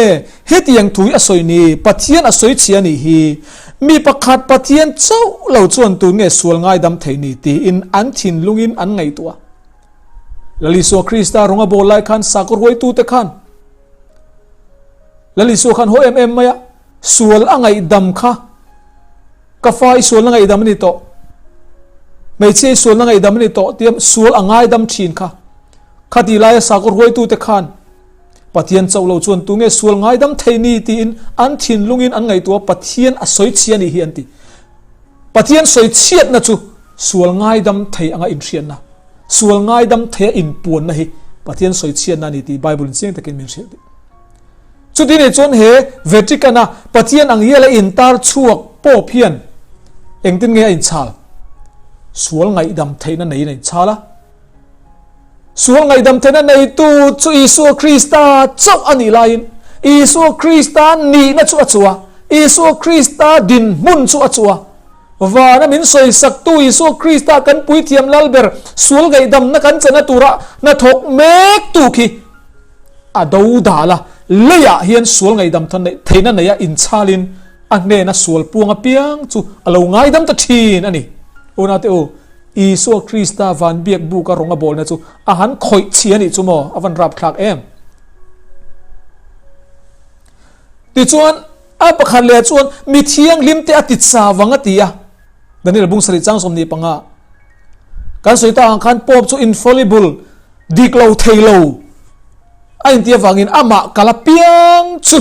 hetiang thu hi a sawi ni? Pathian a sawi chhia nih hi. Mi pakhat Pathian chauh lo chuan tun nge sual ngaidam thei ni? tiin an thinlungin an ngaihtuah. Lal Isua Krista rawng a bawl lai khan sakhaw ruaitute khan Lal Isua khan haw em em mai a, sual a ngaihdam kha ka fa i sualna ngaihdam a ni tawh, hmeichhia i sualna ngaihdam a ni tawh tia sual a ngaidam thin kha. Khatih laia sakhaw ruaitute khan Pathian chauh lo chuan tunge sual ngaidam thei ni tiin an thinlungin an ngaihtuah Pathian a sawi chhia a nih hi an ti. Pathian sawi chhiatna chu sual ngaidam thei anga inhriatna, sual ngaidam theia inpuanna hi Pathian sawi chhiatna a ni tih Bible-in chiang takin min hrilh tih. Chuti nih chuan he Vatican-a Pathian ang hiala intar chhuak Pope hian engtin nge a inchhal? Sual ngaihdam theihna neiin a inchhal a. Sual ngaihdam theihna neitu chu Isua Krista chauh a nih laiin Isua Krista nihna chu a chu a, Isua Krista dinhmun chu a chu a. Vana min sawisaktu Isua Krista kan puithiam lalber sual ngaihdamna kan chana tura hnathawk mektu khi a do dal a, leiah hian sual ngaihdam theihna neia inchalin a hnena sual puang apiang chu a lo ngaidam ta thin a ni. Unate u, Isua Krista van biak buka rawng a bawlna chu a han khawih chhi a nih chu maw? A van rapthlak em! Tichuan, a pakhat leh chuan mi thianghlim te a ti chavang a ti a. Daniel bung sarih chang 25. Kan sawi ta ang khan Pope chu infallible, dik lo thei lo a inti avangin amah kal apiang chu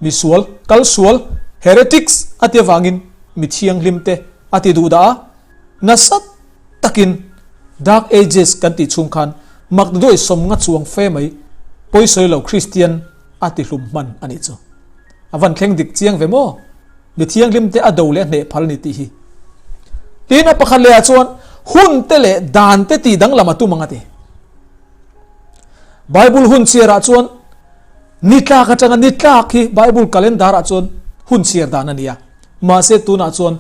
misual, kal sual, heretics, a ti avangin mi thianghlim te a ti duh dah a, nasa takin Dark Ages kan tih chhung khan makduai sawmnga chuang fe mai pawisawi lo Kristian a ti hlum hman a nih chu. A van thleng dik chiang ve maw? Mi thianghlim te a do leh a hneh phal a ni tih hi. Tin a pakhat leh ah chuan hun te leh dan te tih danglam a tum ang a ti. Bible hun chhiar ah chuan ni tlak atanga ni tlak hi Bible calendar ah chuan hun chhiar dan a ni a. Mahse tunah chuan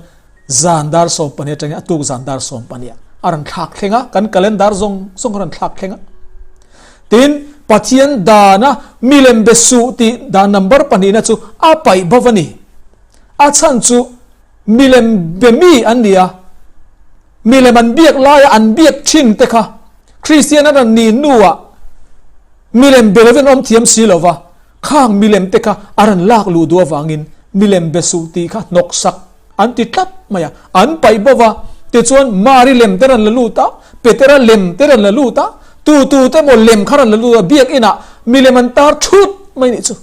zan dar 12 atangin a tuk zan dar 12 a rawn thlak thleng a, kan calendar zawng zawng a rawn thlak thleng a. Tin, Pathian dana milem be suh tih dan number pahnihna chu a paih bo a ni. A chhan chu milem be mi an ni a, milem an biak laia an biak thin te kha Kristian an rawn nih hnuah milem be lovin an awm thiam si lo va, khang milem te kha a rawn lak luh duh avangin milem be suh tih kha hnawksak An ti tlat mai a, an paih bawk a, tichuan Mari lem te rawn la lut a, Petera lem te rawn la lut a, tu tu te emaw lem kha rawn la lut a, biakinah milem an tar thut mai nih chu.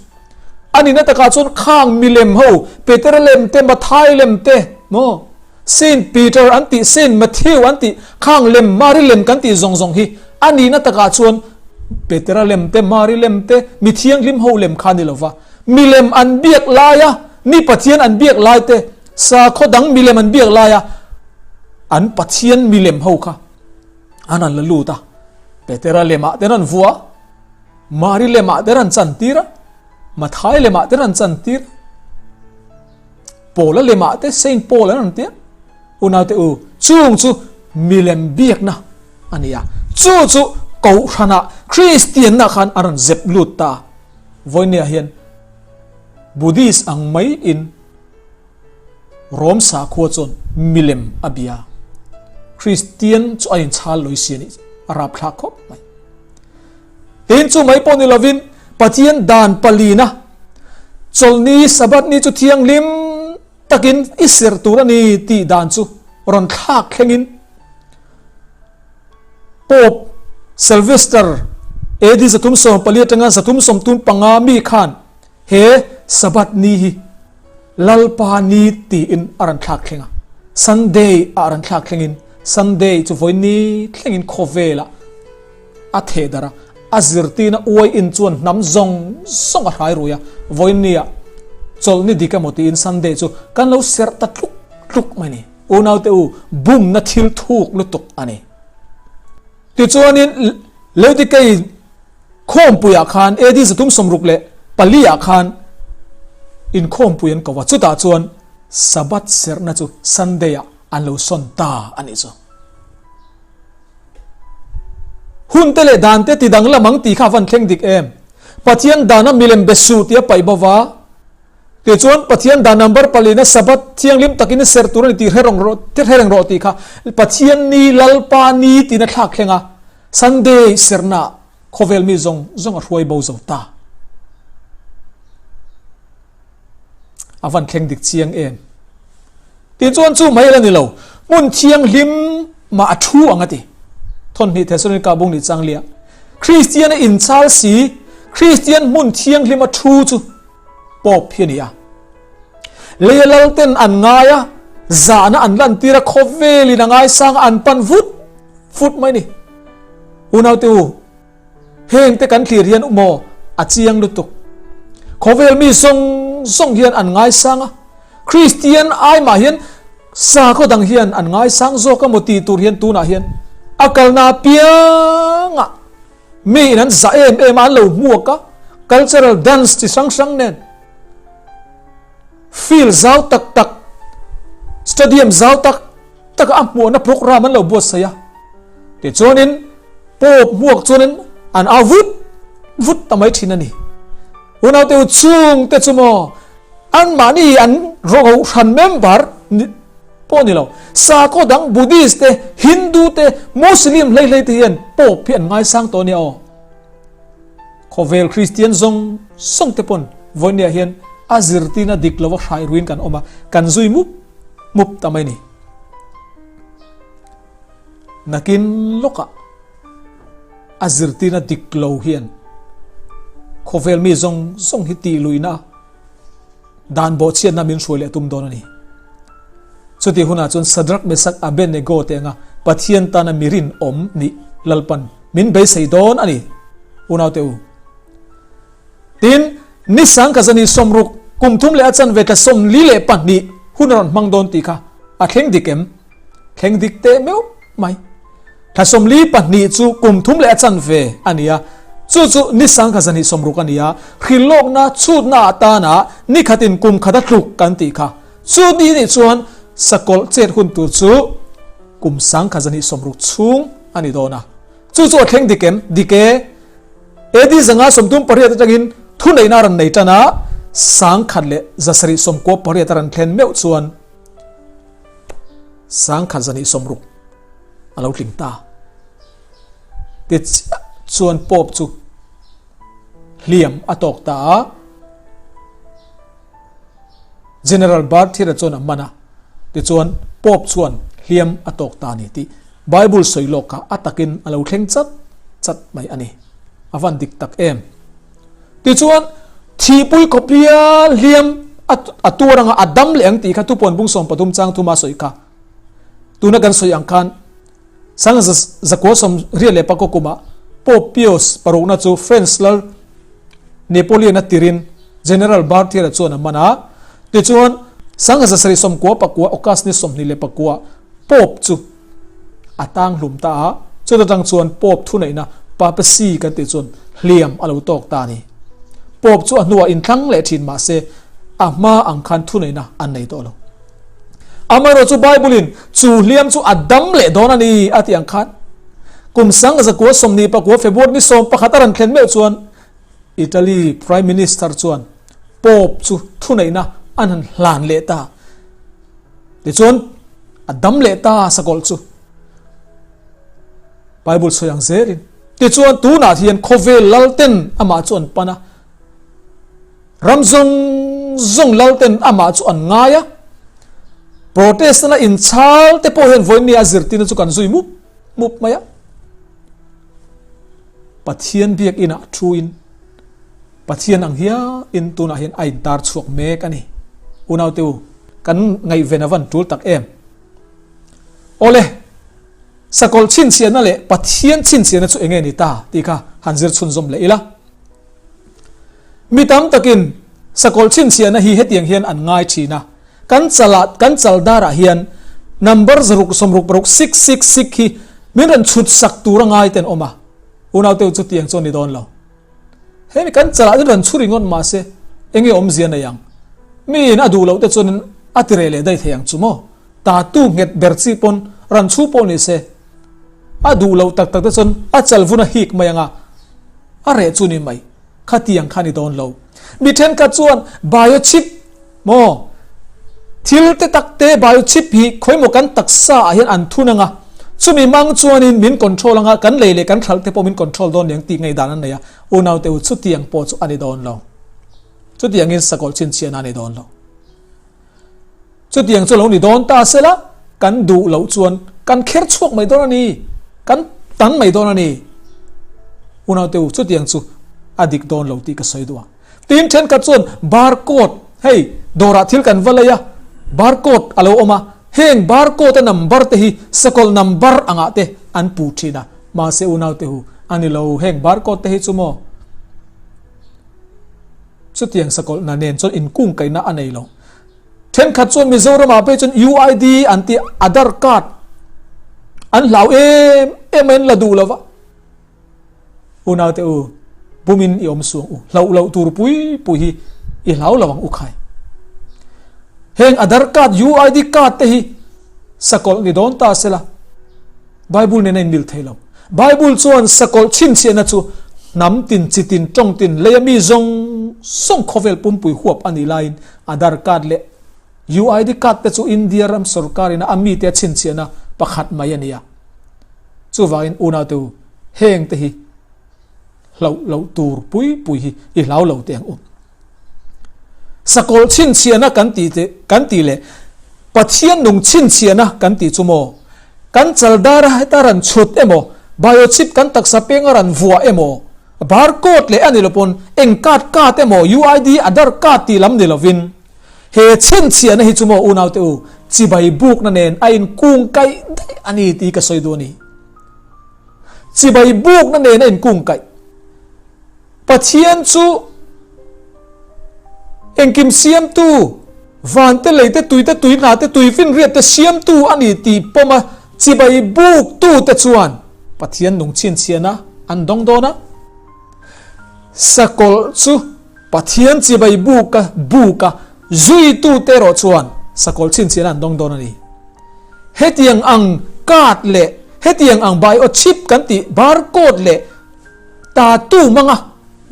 A nihna takah chuan khang milem ho, Petera lem te, Mathai lem te, maw, Saint Peter an tih, Saint Matthew an tih, khang lem, Mari lem kan tih zawng zawng hi a nihna takah chuan Petera lem te, Mari lem te, mi thianghlim ho lem kha a ni lo va, Milem an biak laia mi Pathian an biak lai te, sakhaw dang milem an biak laia an Pathian milem ho kha an rawn la lut a. Petera lemah te rawn vua a, Mari lemah te rawn chantir a, Mathai lemah te rawn chantir a, Paula lemah te Saint Paul an rawn ti a. Unaute u, chung chu milem biakna a ni a, chu chu Kohhranah Kristianna khan a rawn zep lut ta a. Vawinia hian Buddhist ang mai in Rom sakhua chuan milem a bia. Kristian chu a inchhal lui si a nih a rapthlak khawp mai. Tin chu mai pawh ni lovin Pathian dan palina chawlhni Sabbath ni chu thianghlim takin i serh tur a ni tih dan chu rawn thlak thlengin Pope Sylvester AD 314 atanga 335 mi khan he Sabbath ni hi Lalpa ni tiin a rawn thlak thleng a. Sunday ah a rawn thlak thlengin Sunday chu vawi ni thlengin khawvelah a theh darh a, a zirtirna uai in chuan hnam zawng zawng a hrai rui a, vawi nia chawlhni dik emaw tiin Sunday chu kan lo serh ta tluk tluk mai a ni. Unaute u, bumna thil thuk lutuk a ni. Tichuanin Leudikei khawmpuiah khan AD 364 ah khan inkhawmpui an ko a, chutah chuan Sabbath serhna chu Sunday ah an lo sawn ta a nih chu. Hun te leh dan te ti danglam ang tih kha a van thleng dik em? Pathian dana milem be suh tih a paih bo va, tichuan Pathian dan number palina Sabbath thianghlim takin i serh tur a ni tih hre reng rawh tih hre reng rawh tih kha Pathian ni Lalpa ni tiin a thlak thleng a, Sunday serhna khawvel mi zawng zawng a hruai bo zo ta. A van thleng dik chiang em? Tichuan chu mai la ni lo, hmun thianghlim mah a thu ang a ti. Thawnhnih Thesalonika bung nih chang liah, Kristian a inchal si, Kristian hmun thianghlim a thu chu Pope hi a ni a. Leia lalten an ngai a, zahna an lantir a, khawvelin a ngaisang a, an pan vut vut mai ni. Unaute u, Heng te kan thlir hian maw a chiang lutuk. Khawvel mi zawng zawng hian an ngaisang a, Kristian ai mah hian sakhaw dang hian an ngaisang zawk a maw tih tur hian tunah hian a kalna apiangah mi in an zah em em a, an lo hmuak a, cultural dance chi hrang hrang nen field zau tak tak, stadium zau tak tak ah a hmuahna program an lo buatsaih a. Tichuanin Pope hmuak chuanin an au vut vut ta mai thin a ni. Unaute u chungte chu maw anmahni an rawhran member pawh ni lo, sakhaw dang Buddhist te, Hindu te, Muslim hlei hlei te hian Pope hi an ngaisang tawh a nia aw. Khawvel Kristian zawng zawng te pawn vawinia hian a zirtirna dik lova hrai ruin kan awm a, kan zui mup mup ta mai a ni. Nakin lawkah a zirtirna dik lo hian khawvel mi zawng zawng hi tih luihna dan bawhchhiatna min hruai leh tum dawn a ni. Chutih hunah chuan Sadrak, Mesak, Abednego te anga Pathian tana mi rinawm nih Lalpan min beisei dawn a ni, unaute u. Tin, ni sangkhat zani 60, kum thum leh a chanve tla 42 hun a rawn hmang dawn tih kha a thleng dik em? Thleng dik teh meuh mai. Thla 42 chu kum thum leh a chanve a ni a, chu chu ni sangkhat zahnih 60 a ni a, hrilhlawkna chhutna atana ni khatin kum khat a tluk kan tih kha. Chu ni nih chuan sakawlh chet hun tur chu kum sangkhat zahnih 60 chhung a ni dawn a. Chu chu a thleng dik em? Dik e. AD 538 atangin thuneihna a rawn nei tan a, 1798 a rawn thlen meuh chuan, 1760 a lo tling ta. Ti chiah chuan Pope chu hliam a tawk ta a, General Barthier-a chuan a man a, tichuan Pope chuan hliam a tawk ta a ni tih Bible sawi lawk kha a takin a lo thleng chat chat mai a ni. A van dik tak em! Tichuan, thihpui khawpia hliam a tuar anga a dam leh ang tih kha Tupawn bung 13 chang thuma sawi kha. Tuna kan sawi ang khan Sanga zakua 84 kuma Pope Pius parukna chu French lal Napoleon a tirin General Berthier-a chuan a man a. Tichuan, Sanga 799 August ni 29 Pope chu a tang hlum ta a, chuta tang chuan Pope thuneihna Papacy kan tih chuan hliam a lo tawk ta a ni. Pope chu a hnuah inthlang leh thin mah se a hma ang khan thuneihna an nei tawh lo. Amaherawh chu Bible-in chu hliam chu a dam leh dawn a ni a tih ang khan kum 1929 February ni 11 a rawn thlen meuh chuan Italy Prime Minister chuan Pope chu thuneihna an han hlan leh ta. Tichuan, a dam leh ta sakawlh chu. Bible sawi ang zelin. Tichuan tunah hian khawvel lalten amah chu an pan a, ram zawng zawng lalten amah chu an ngai a, Protestant a inchhal te pawh hian vawiin a zirtirna chu kan zui mup mup mai a. Pathian biakinah thuin Pathian ang hialin tunah hian a intar chhuak mek a ni. Unaute u, kan ngaihven a van tul tak em? Awle, sakawlh chhinchhiahna leh Pathian chhinchhiahna chu enge ni ta tih kha han zir chhunzawm leh ila. Mi tam takin sakawlh chhinchhiahna hi hetiang hian an ngai thin a, kan chalah kan chal darah hian number 666 666 hi min rawn chhut sak tur a ngai te an awm a, unaute u chutiang chu a ni dawn lo. Hemi kan chalah chuan rawn chhu ringawt mahse enge awmzia nei ang? Miin a duh loh te chuanin a ti reh leh daih thei ang chu maw? Tatu nghet ber chi pawn rawn chhu pawh ni se a duh loh tak tak te chuan a chal vun a hik mai ang a, a reh chu ni mai. Khatiang kha ni dawn lo. Mi thenkhat chuan biochip maw? Thil te tak te biochip hi khawimaw kan taksa ah hian an thun anga, chumi mang chuanin min control anga, kan lei leh kan thlal te pawh min control dawn niang tih ngaihdan an nei a, unaute u chutiang pawh chu a ni dawn lo. Chutiangin sakawlh chhinchhiahna a ni dawn lo. Chutiang chu lo ni dawn ta sela, kan duh loh chuan kan kher chhuak mai dawn a ni, kan tan mai dawn a ni. Unaute u chutiang chu a dik dawn lo tih ka sawi duh a. Tin thenkhat chuan barcode, hei dawrah thil kan va lei a, barcode a lo awm a, heng barcode a number te hi sakawlh number angah te an puh thin a, mahse unaute hu a ni lo, heng barcode te hi chu maw chutiang sakawlh na nen chuan inkungkaihna a nei lo. Thenkhat chuan Mizoramah phei chuan UID an tih Aadhaar card an hlau em em a in la duh lo va. Unaute u, bumin i awm suang u, hlauh loh tur pui pui hi i hlau lo ang u khai. Heng Aadhaar card, UID card te hi sakawlh ni dawn ta sela, Bible nen a inmil thei lo. Bible chuan sakawlh chhinchhiahna chu hnam tin, chi tin, tawng tin, leia mi zawng zawng khawvel pumpui huap a nih laiin Aadhaar card leh UID card te chu India ram sorkarin a mite a chhinchhiahna pakhat mai a ni a. Chuvangin unaute u, heng te hi hlauh loh tur pui pui hi i hlau lo teh ang u. Sakawlh chhinchhiahna kan tih te kan tih leh Pathian nung chhinchhiahna kan tih chu maw? Kan chaldar a heta ran chhut emaw, biochip kan taksa penga ran vuah emaw, barcode leh a ni lo pawn eng card card emaw, UID, Aadhaar card tih lam ni lovin, He chhinchhiahna hi chu maw unaute u, chibai bukna nen a inkungkaih daih a ni tih ka sawi duh a ni. Chibai bukna nen a inkungkaih. Pathian chu engkim siamtu, vante, leite, tuite, tuihnate, tuifinriatte siamtu a ni tih pawma chibai buktute chuan Pathian nung chhinchhiahna an dawng dawn a. Sakawlh chu Pathian chibai buka buka zuitute erawh chuan sakawlh chhinchhiahna an dawng dawn a ni. Hetiang ang card leh hetiang ang biochip kan tih barcode leh tattoo hmanga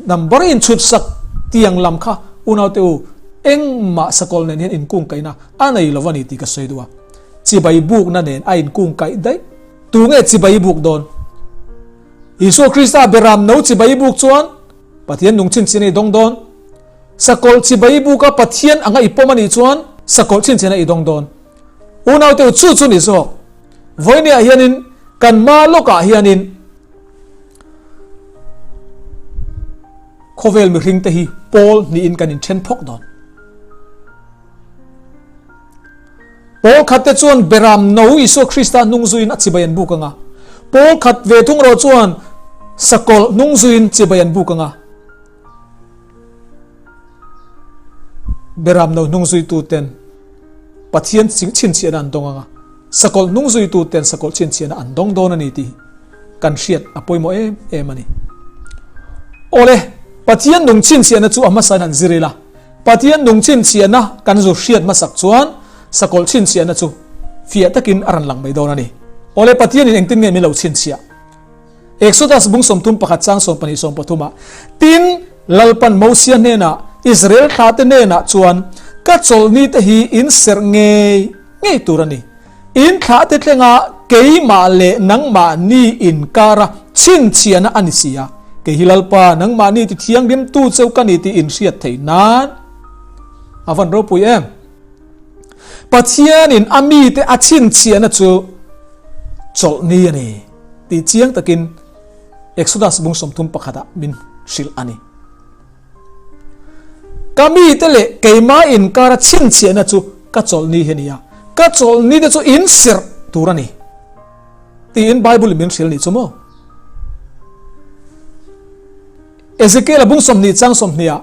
number inchhut sak tiang lam kha unaute u engmah sakawlh nen hian inkungkaihna a nei lo a ni tih ka sawi duh a. Chibai bukna nen a inkungkaih daih. Tunge chibai buk dawn? Isua Krista beram no chibai buk chuan Pathian nung chhinchhiahna i dawng dawn. Sakawlh chibai buka Pathian anga i pawm a nih chuan sakawlh chhinchhiahna i dawng dawn. Unaute u chu chu ni zawk. Vawinia hianin kan hma lawkah hianin khawvel mihringte hi pawl hnihin kan inthen phawk dawn. Pawl khat te chuan Beram no Isua Krista hnung zuiin a chibai an buk ang a. Pawl khat ve thung erawh chuan sakawlh hnung zuiin chibai an buk ang a. Beram no hnung zuitu ten Pathian chhinchhiahna an dawng ang a, sakawlh hnung zuitu ten sakawlh chhinchhiahna an dawng dawn a ni tih kan hriat a pawimawh em em a ni. Awle, Pathian nung chhinchhiahna chu a hmasain han zir ila. Pathian nung chhinchhiahna kan zu hriat hmasak chuan sakawlh chhinchhiahna chu fiah takin a rawn lang mai dawn a ni. Awle Pathianin engtin nge min lo chhinchhiah? Exodus bung 31 chang 12 13 ah, Tin, Lalpan Mosia hnenah, Israel thlate hnenah chuan, Ka chawlhni te hi in serh ngei ngei tur a ni. In thlahte thlenga. keimah leh nangmahni inkara chhinchhiahna a ni si a. Kei hi Lalpa, nangmahni ti thianghlimtu cheu ka ni tih inhriat theih nan a van ropui em! Pathianin a mite a chhinchhiahna chu chawlhni a ni tih chiang takin Exodus bung 31 ah min hrilh a ni. Ka mite leh keimah inkara chhinchhiahna chu ka chawlhni hi a ni a, ka chawlhni te chu in serh tur a ni tiin Bible in min hrilh nih chu maw? Ezekiel-a bung 20 chang 20 ah,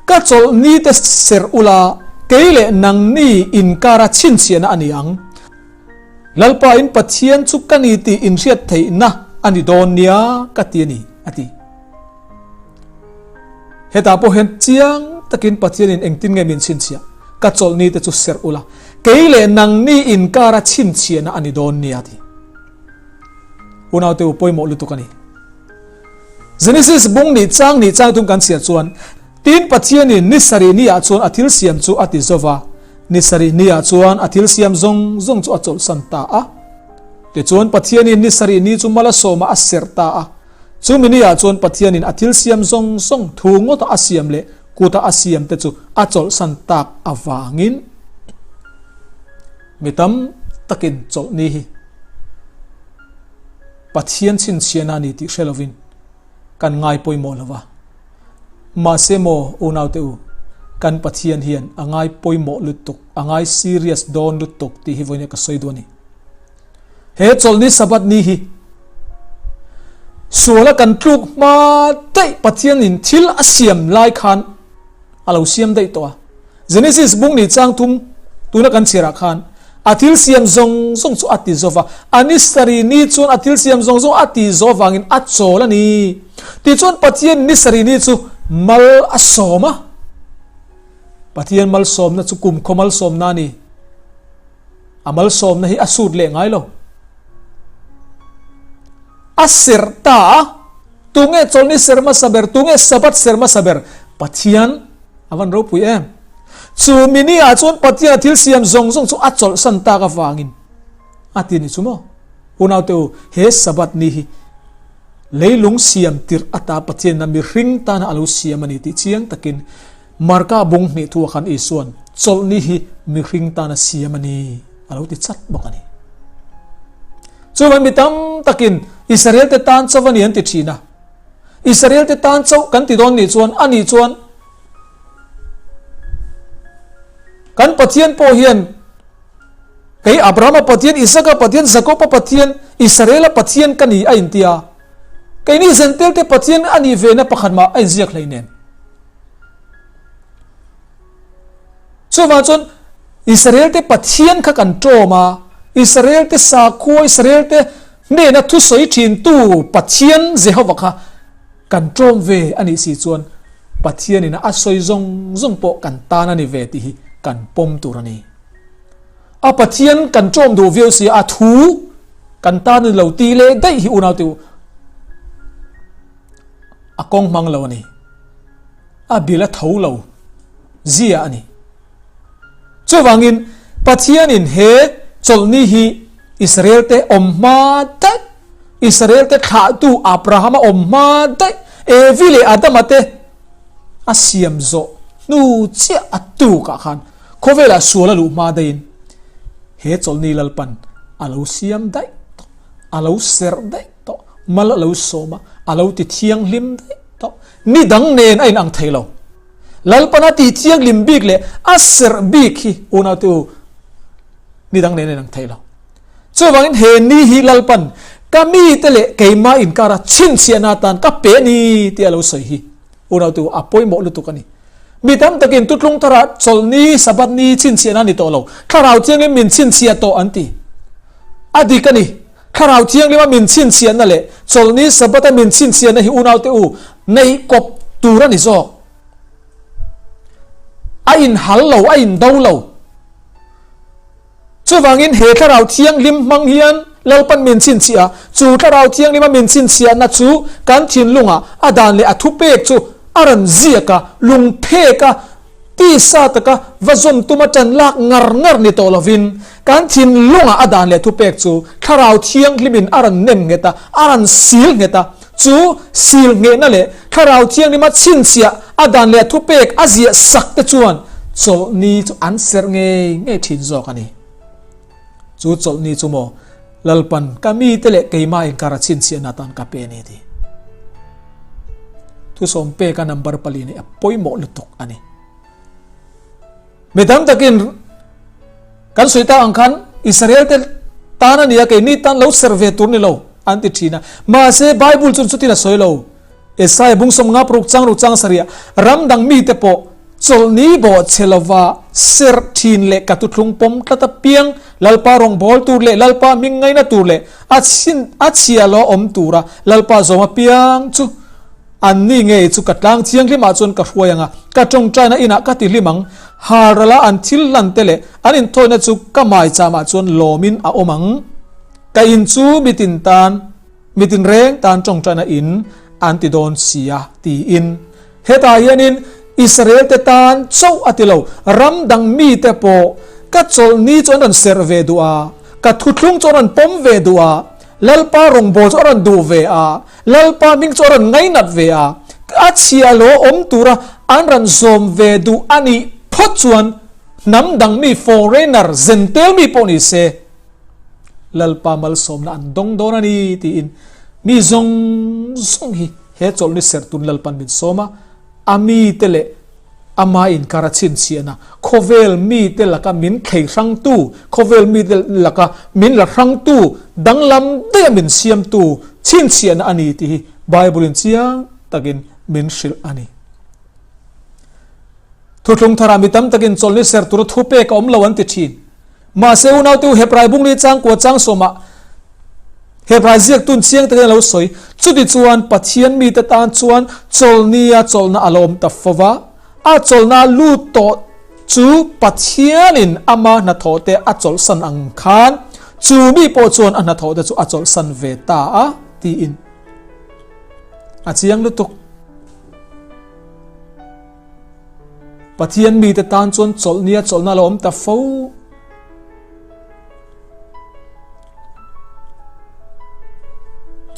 Ka chawlhni te serh ula, kei leh nangni inkara chhinchhiahna a ni ang. Lalpa in Pathian chu ka ni tih inhriat theihna a ni dawn nia ka ti a ni, a ti. Hetah pawh hian chiang takin Pathianin engtin nge min chhinchhiah? Ka chawlhni te chu serh ula, kei leh nangni inkara chhinchhiahna a ni dawn nia, a ti. Unaute u pawimawh lutuk a ni. Genesis bung nih chang nih chang thum kan chhiar chuan, Tin Pathianin ni sarih niah chuan a thil siam chu a ti zo va, ni sarih niah chuan a thil siam zawng zawng chu a chawlhsan ta a. Tichuan Pathianin ni sarih ni chu mal a sawmah a serh ta a. Chumi niah chuan Pathianin a thil siam zawng zawng thu ngawta a siam leh kuta a siam te chu a chawlhsan tak avangin mi tam takin chawlhni hi Pathian chhinchhiahna a ni tih hre lovin kan ngai pawimawh lo va. Mahse maw unaute u, kan Pathian hian a ngai pawimawh lutuk, a ngai serious dawn lutuk tih hi vawiin ka sawi duh a ni. He chawlhni Sabbath ni hi suala kan tluk hma daih Pathianin thil a siam lai khan a lo siam daih tawh a. Genesis bung ni chang thum tuna kan chhiarah khan a thil siam zawng zawng chu a ti zo va, a ni sarih ni chuan a thil siam zawng zawng a ti zo vangin a chawl a ni. Tichuan Pathian ni sarih ni chu mal a sawm a. Pathian malsawmna chu kumkhaw malsawmna a ni. A malsawmna hi a sut leh ngai lo. A serh ta a, tunge chawlhni ser hmasa ber, tunge Sabbath ser hmasa ber? Pathian a van ropui em. Chu mini ah chuan Pathian a thil siam zawng zawng chu a chawlhsan tak avangin a ti ni chu maw? Unaute u, he Sabbath ni hi leilung siam tirh ata Pathianna mihring tana a lo siam a ni tih chiang takin Marka bung hnih thu ah khan Isua'n chawlhni hi mihring tana siam a ni a lo ti chat bawk a ni. Chuvang mi tam takin Israel te tan chauh a ni an ti thin a. Israel te tan chauh kan ti dawn nih chuan a nih chuan kan Pathian pawh hian kei Abrahama Pathian, Isaka Pathian, Jakoba Pathian, Israela Pathian ka ni a inti a. Keini Zentel te Pathian a nih ve na pakhat mah a inziak hleinem. Chuvang chuan Israel te Pathian kha kan ṭawm a, Israel te sakhua, Israel te hnena thusawi ṭhintu Pathian Jehova kha kan ṭawm ve a nih si chuan Pathianin a sawi zawng zawng pawh kan tan a ni ve tih hi kan pawm tur a ni. A Pathian kan ṭawm duh viau si a, a thu kan tan a ni lo tih leh daih hi unaute u a kawng hmang lo a ni. A bil a tho lo zia a ni. Chuvangin Pathianin he chawlhni hi Israelte awm hma daih, Israelte thlahtu Abrahama awm hma daih, Evi leh Adama te a siam zawh hnu chiah a tukah khan khawvelah sual a luh hma daihin he chawlhni Lalpan a lo siam daih tawh, a lo serh daih tawh, mal a lo sawm a, a lo ti thianghlim daih tawh. Ni dang nen a inang thei lo. Lalpana tih thianghlim bik leh a serh bik hi unaute u ni dang nen a inang thei lo. Chuvangin he ni hi Lalpan ka mite leh keimah inkara chhinchhiahna atan ka pe a ni tih a lo sawi hi unaute u a pawimawh lutuk a ni. Mi tam takin tutlung tharah chawlhni, Sabbath ni chhinchhiahna a ni tawh lo. Thlarau thianghlim min chhinchhiah tawh an ti. A dik a ni. Thlarau Thianghlima min chhinchhiahna leh Chawlhni Sabbath-a min chhinchhiahna hi unaute u neih kawp tur a ni zawk. A inhal lo, a indo lo. Chuvangin he Thlarau Thianghlim hmang hian Lalpan min chhinchhiah a, chu Thlarau Thianghlima min chhinchhiahna chu kan thinlungah a dan leh a thupek chu a rawn ziak a, lungphek a. Tisa taka va zawm tuma ṭan lak ngar ngar ni tawh lovin, kan thinlungah a dan leh thupek chu Thlarau Thianghlimin a rawn nem nghet a, a rawn sil nghet a. Chu sil nghehna leh Thlarau Thianghlima chhinchhiah a dan leh thupek a ziah sak te chuan chawlhni chu an serh ngei ngei ṭhin zawk a ni. Chu chawlhni chu maw Lalpan ka mite leh keimah inkar a chhinchhiahna atan ka pe a ni ti. Thusawm peka number pali nih a pawimawh lutuk a ni. Mi tam takin kan sawi tak ang khan Israel te tan a nia keini tan lo serh ve tur ni lo an ti thin a. Mahse Bible chuan chutin a sawi lo. Isaiah bung sawmnga paruk chang ruk chang sarih ram dang mite pawh chawlhni bawh chhe lova serh thin leh ka tuthlung pawm tlat apiang Lalpa rawngbâwl tur leh Lalpa hming ngaina tur leh a chhin a chhia lo awm tura Lalpa zawm apiang chu anni ngei chu ka tlang thianghlimah chuan ka hruai ang a, ka tawngtaina inah ka ti hlim ang. Halrala an thil hlan te leh an inthawina chu ka maichâmah chuan lawmin a awm ang. Ka in chu mitin tan. Mi tinreng tan tawngtaina in an ti dawn si a, tiin. Hetah hianin Israel te tan chauh a ti lo, ram dang mite pawh ka chawlhni chu an rawn serh ve duh a, ka thuthlung chu an rawn pawm ve duh a, Lalpa rawngbâwl chu a rawn duh ve a, Lalpa hming chu a rawn ngainat ve a, a chhia lo awm tura an rawn zawm ve duh a nih phawt chuan hnam dang mi, foreigner, zentel mi pawh ni se, Lalpa malsawmna an dawng dawn a ni tiin mi zawng zawng hi he chawlhni serhtun Lalpan min sawm a, a mite leh ama inkar a chhinchhiahna, khawvel mite laka min thlei hrangtu, khawvel mite laka min la hrangtu, danglam daih a min siamtu chhinchhiahna a ni tih hi Bible-in chiang takin min hrilh a ni. Thuthlung tharah mi tam takin chawlhni serh tura thupek a awm lo an ti thin. Mahse unaute u Hebrai bungli changkua changsawmah Hebrai ziaktun chiang takin a lo sawi. Chutichuan Pathian mite tan chuan chawlhnia chawlhna a lo awm ta fo va, a chawlhna lut tawh chu Pathianin ama hnathawhte a chawlhsan ang khan chu mi pawh chuan a hnathawhte chu a chawlhsan ve ta a tiin a chiang lutuk. Pathian mite tan chuan chawlhnia chawlhna a lo awm ta fo.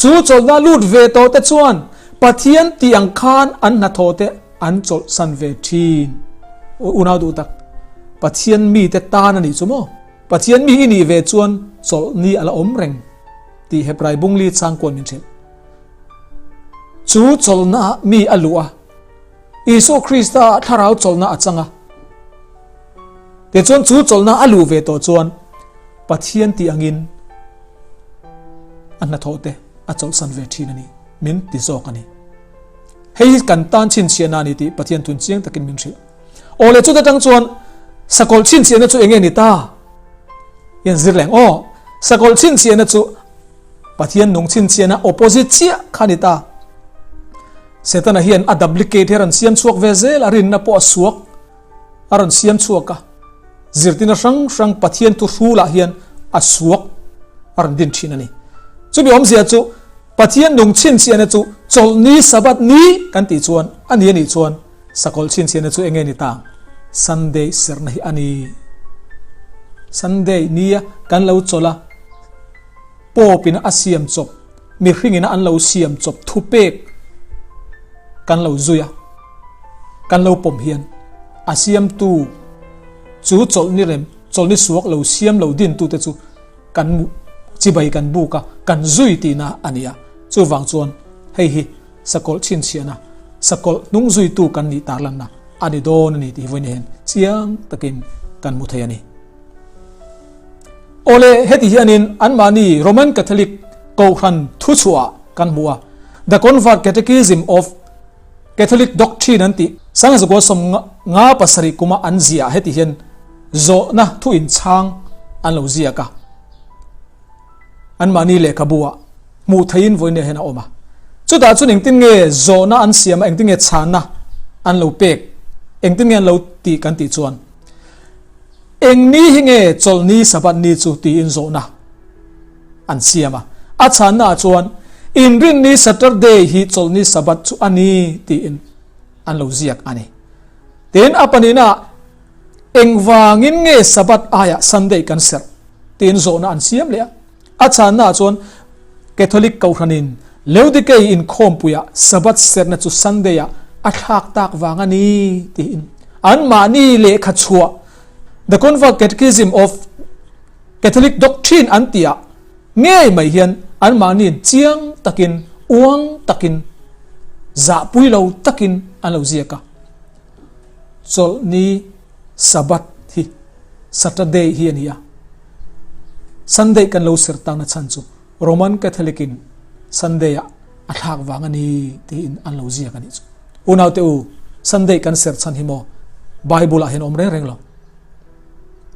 Chu chawlhna lut ve tawh te chuan Pathian tih ang khan an hnathawh te an chawlhsan ve thin. Unau duh tak, Pathian mite tan a nih chu maw? Pathian mi i nih ve chuan chawlhni a la awm reng tih Hebrai bungli changkuan min hrilh. Chu chawlhna mi a luh a, Isua Krista thlarau chawlhna a chang a. Tichuan chu chawlhna a luh ve tawh chuan Pathian tih angin a hnathawh te a chawlhsan ve thin a ni, min ti zawk a ni. Hei hi kan tan chhinchhiahna a ni tih Pathian thun chiang takin min hrilh. Aw le chuta tang chuan sakawlh chhinchhiahna chu enge ni ta? Hian zir leng aw, sakawlh chhinchhiahna chu Pathian nung chhinchhiahna opposite chiah kha ni ta. Setana hian a duplicate hi a rawn siam chhuak ve zel a, rinna pawh a suak a rawn siam chhuak a. Zirtina hrang hrang Pathian thu hrulah hian a suak a rawn din thin a ni. Chumi awmzia chu Pathian nung chhinchhiahna chu chawlhni Sabbath ni kan tih chuan a ni a nih chuan sakawlh chhinchhiahna chu enge ni ta ang? Sunday serhna hi a ni. Sunday nia kan lo chawlh a. Pope in a siam chawp, mihring in an lo siam chawp thupek kan lo zui a, kan lo pawm hian a siamtu chu chawlhni rem, chawlhni suak lo siam lo dintu te chu kan chibai kan buk a, kan zui tihna a ni a. Chuvang chuan hei hi sakawlh chhinchhiahna, sakawlh hnung zuitu kan nih tarlanna a ni dawn a ni tih hi vawiin hian chiang takin kan hmu thei a ni. Awle, heti hianin anmahni Roman Catholic Kohhran thuchhuah kan hmu a, The Convert Catechism of Catholic Doctrine an tih Sangzakua 57 kuma an ziah heti hian zawhna thu inchhang an lo ziak a, anmahni lehkhabu ah hmuh theihin vawiin hian a awm a. Chutah chuan engtin nge zawhna an siam a, engtin nge chhanna an lo pek, engtin nge an lo tih kan tih chuan, Eng ni hi nge chawlhni Sabbath ni chu tiin zawhna an siam a. A chhanna ah chuan Inrinni Saturday hi chawlhni Sabbath chu a ni tiin an lo ziak a ni. Tin, a pahnihnaah, Engvangin nge Sabbath aiah Sunday kan serh? tiin zawhna an siam leh a. A chhannaah chuan Catholic Kohhranin Leudikei inkhawmpuiah Sabbath serhna chu Sunday-ah a thlak tak vang a ni tiin anmahni lehkha chhuah The Convent Catechism of Catholic Doctrine an tihah ngei mai hian anmahniin chiang takin, uang takin, zahpui lo takin an lo ziak a. Chawlhni Sabbath hi Saturday hi a ni a, Sunday kan lo serh takna chhan chu Roman Catholic in Sunday ah a thlak vang a ni tiin an lo ziak a nih chu. Unaute u, Sunday kan serh chhan hi maw Bible ah hian awm reng reng lo.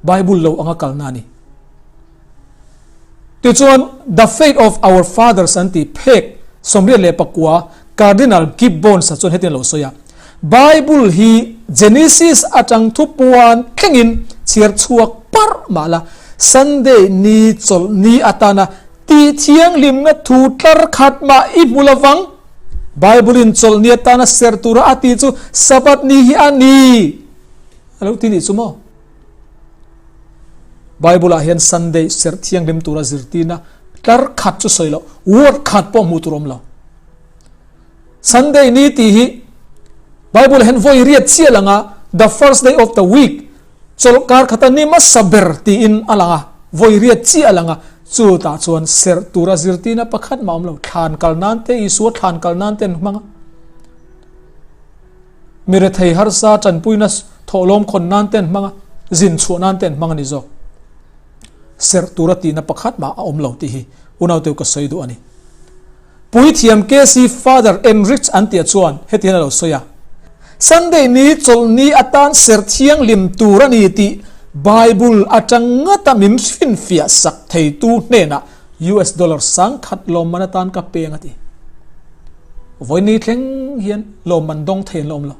Bible lo anga kalna a ni. Tichuan, The Faith of Our Fathers an tih phek 89 Cardinal Gibbons-a chuan hetiang a lo sawi a, Bible hi Genesis atang thupuan thlengin chhiar chhuak parh mah la, Sunday ni chawlh ni atana tih thianghlimna thu tlar khat mah i hmu lovang. Bible-in chawlh ni atana ser tura a tih chu Sabbath ni hi a ni a lo ti nih chu maw? Bible ah hian Sunday serh thianghlim tura zirtirna tlar khat chu sawi loh, word khat pawh hmuh tur awm lo. Sunday ni tih hi Bible ah hian vawi riat chiah a lang a, the first day of the week, chawlhkar khata ni hmasa ber tiin a lang a, vawi riat chiah a lang a, chutah chuan serh tura zirtirna pakhat mah awm lo, thlan kal nan te, Isua thlan kal nan te an hmang a. Mi rethei harsa tanpuina thawhlawm khawn nan te an hmang a, zin chhuah nan te an hmang a ni zawk. Serh tura tihna pakhat mah a awm lo tih hi unauteu ka sawi duh a ni. Puithiam KC Father Enrich an tih chuan heti hian a lo sawi a, Sunday ni chawlhni atan serh thianghlim tur a ni tih Bible atang ngata min hrinfiah sak theitu hnenah US dollar sangkhat lawmman atan ka peng a ti. Vawiin thleng hian lawmman dawng thei an la awm lo.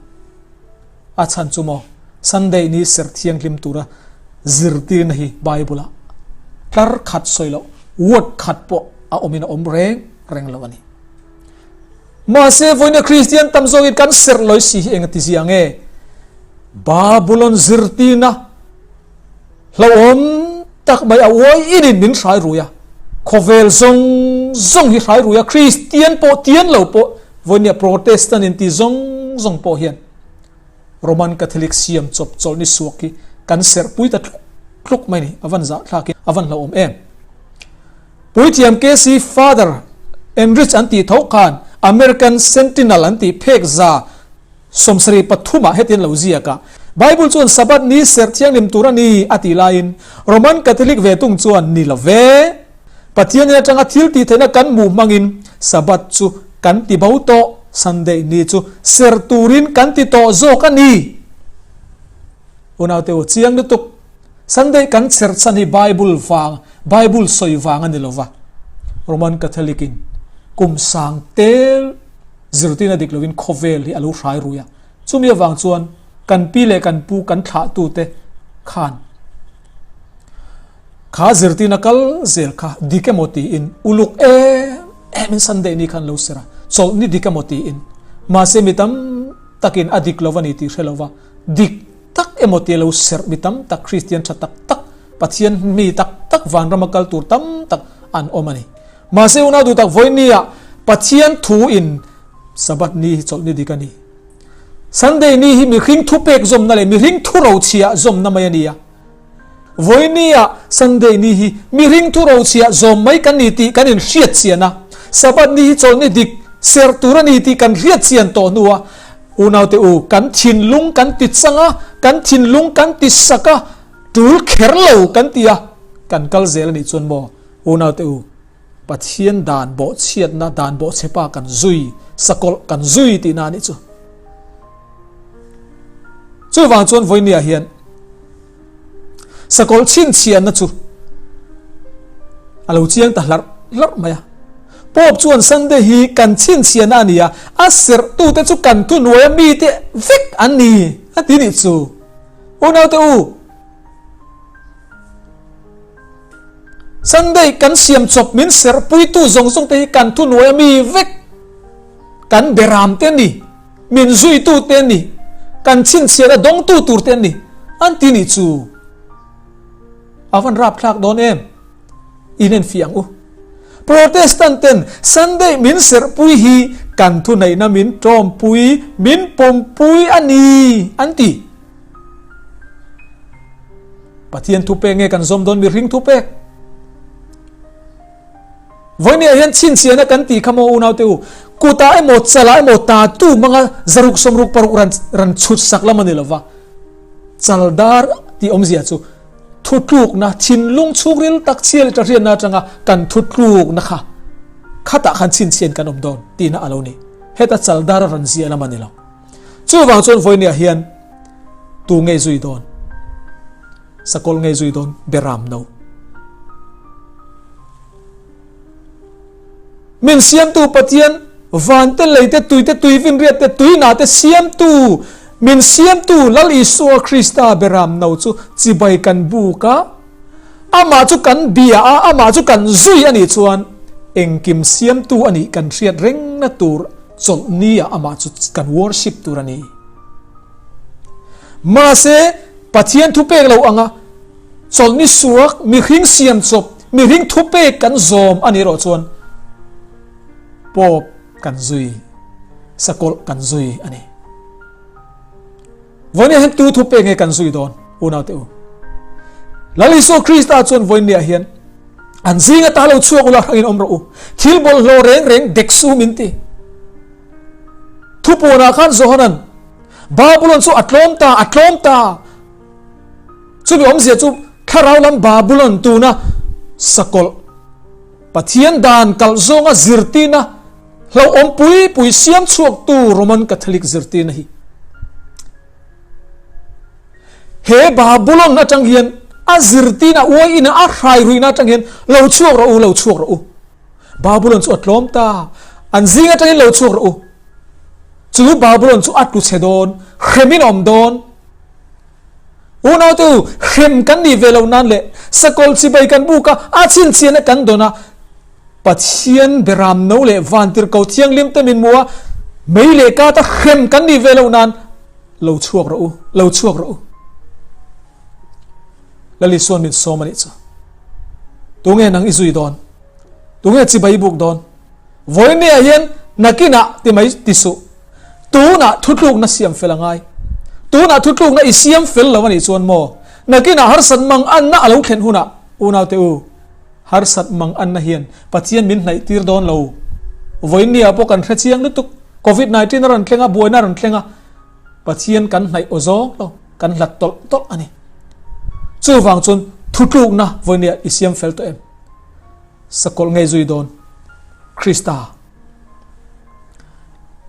A chhan chu maw Sunday ni serh thianghlim tura zirtirna hi Bible ah tlar khat sawi loh word khat pawh a awmin a awm reng reng lo a ni. Mahse vawiina Kristian tam zawkin kan serh lawi si hi eng a ti zia nge? Babulon zirtirna Hlauhawm tak mai a uai inin min hrai rui a, khawvel zawng zawng hi hrai rui a, Kristian pawh tian lo pawh vawinia Protestant in ti zawng zawng pawh hian Roman Catholic siam chawp chawlh ni suak hi kan serh pui ta tluk tluk mai ni, a van zahthlak in a van hlauhawm em. Puithiam KC Father Enrich an tih tho khan American Sentinel an tih phek za 73 ah hetiang lo ziak a, Bible chuan Sabbath ni serh thianghlim tur a ni a tih laiin Roman Catholic ve tung chuan ni lo ve. Pathian in atanga thil tih theihna kan hmuh hmangin Sabbath chu kan ti bo tawh, Sunday ni chu serh turin kan ti tawh zawk a ni. Unaute u chiang lutuk, Sunday kan serh chhan hi Bible vang, Bible sawi vang a ni lo va, Roman Catholic in kum sang tel, Zirtirna dik lovin khawvel hi a lo hrai rui a, chumi avang chuan kan pi leh kan pu kan thlahtute khan kha zirtirna kal zel kha dik emaw tiin uluk em em in Sunday ni khan lo ser a, chawlhni dik emaw tiin mahse mi tam takin a dik lo a ni tih hre lova dik tak emaw tia lo serh mi tam tak Kristian tha tak tak Pathian mi tak tak vanrama kal tur tam tak an awm a ni. Mahse unau duh tak vawinia Pathian thu in Sabbath ni hi chawlh ni dik a ni. Sunday ni hi mihring thu pek zawmna leh mihring thu rochhiah zawmna mai a ni a. Vawinia Sunday ni hi mihring thu rochhiah zawm mai kan ni tih kan inhriat chian a. Sabbath ni hi chawlh ni dik serh tur a ni tih kan hriat chian tawh hnu a unaute u kan thinlung kan ti chang a, kan thinlung kan ti sak a, tul kher lo kan ti a, kan kal zel a nih chuan maw Unaute u, Pathian dan bawhchhiatna dan bawhchhepa kan zui, sakawlh kan zui tihna a nih chu. Chuvang chuan vawinia hian sakawlh chhinchhiahna chu a lo chiang ta hlarh hlarh mai a. Pope chuan Sunday hi kan chhinchhiahna a ni a, a serhtute chu kan thuhnuaia mite vek an ni a ti nih chu. Unaute u, Sunday kan siam chawp min serh puitu zawng zawng te hi kan thuhnuai a mi vek, kan beram te a ni, min zuitu te a ni. Kan chhinchhiahna dawngtu tur te an ni, an ti nih chu. A van rapthlak dawn em? In enfiah ang u. Protestant ten Sunday min serhpui hi kan thuneihna min tawmpui, min pawmpui a ni, an ti. Pathian thupek nge kan zawm dawn mihring thupek? Vawinia hian chhinchhiahna kan tih kha maw unaute u, kutah emaw chalah emaw tatu hmanga zaruk 66 ran ran chhut sak lam a ni lova. Chaldar tih awmzia chu thutlukna thinlung chhungril tak chhia leh tahriatna atanga kan thutlukna kha khatah khan chhinchhiain kan awm dawn tihna a lo ni. Heta chaldar a rawn ziah lam a ni lo. Chuvang chuan vawinia hian tu ngei zui dawn? Sakawlh ngei zui dawn beram no. Min siamtu Pathian, van te, lei te, tui te, tuifinriat te, tuina te siamtu, min siamtu Lal Isua Krista beram no chu chibai kan buk a, amah chu kan bia a, amah chu kan zui a nih chuan engkim siamtu a nih kan hriat rengna tur chawlhni ah amah chu kan worship tur a ni. Mahse, Pathian thupek lo anga chawlhni suak mihring siam chawp, mihring thupek kan zawm a nih erawh chuan Pope kan zui, sakawlh kan zui a ni. Vawinia hian tu thupek nge kan zui dawn unaute u? Lal Isua Krista chuan vawinia hian an zinga ta lo chhuak ula hrangin awm rawh u, thil bawlhhlawh reng reng dek su min ti. Thupuanah khan Johanan Babulon chu a tlawm ta, a tlawm ta. Chumi awmzia chu thlarau lam Babulon tuna sakawlh Pathian dan kalh zawnga zirtirna hlauhawm pui pui siam chhuaktu Roman Catholic zirtirna hi. He Babulon atang hian a zirtirna uaiin a hrairuihna atang hian lo chhuak rawh u, lo chhuak rawh u. Babulon chu a tlawm ta, an zing atangin lo chhuak rawh u. Chu Babulon chu a tlu chhe dawn, hremin a awm dawn. Unaute u, hrem kan nih ve loh nan leh sakawlh chibai kan buk a, a chhinchhiahna kan dawn a, Pathian beram no leh vantirhko thianghlim te min hmu a, mei leh kata hrem kan nih ve loh nan lo chhuak rawh u, lo chhuak rawh u. Lal Isuan min sawm a nih chu. Tunge nang i zui dawn? Tunge chibai i buk dawn? Vawinia hian nakinah ti mai ti suh. Tunah thutlukna siam fel a ngai. Tunah thutlukna i siam fel lo a nih chuan maw? Nakinah harsat mang anna a lo thlen hunah unaute u, harsat mang anna hian Pathian min hnaih tir dawn lo. Vawinia pawh kan hre chiang lutuk. Covid 19 a rawn thleng a, buaina a rawn thleng a, Pathian kan hnaih aw zawng lo. Kan hlat tawlh tawlh a ni. Chuvang chuan thutlukna vawinia i siam fel tawh em? Sakawlh ngei zui dawn Krista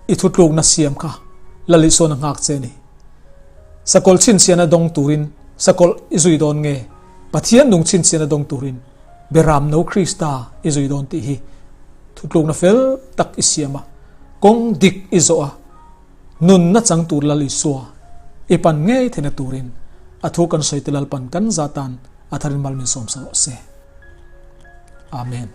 i thutlukna siam kha Lal Isuan a nghak che a ni. Sakawlh chhinchhiahna dawng turin sakawlh i zui dawn nge Pathian nung chhinchhiahna dawng turin Beram no Krista i zui dawn tih hi thutlukna fel tak i siam a, kawng dik i zawh a, Nunna chang tur Lal Isua i pan ngei theihna turin a thu kan sawi te Lalpan kan za tan a tharin mal min sawm sa rawh se. Amen.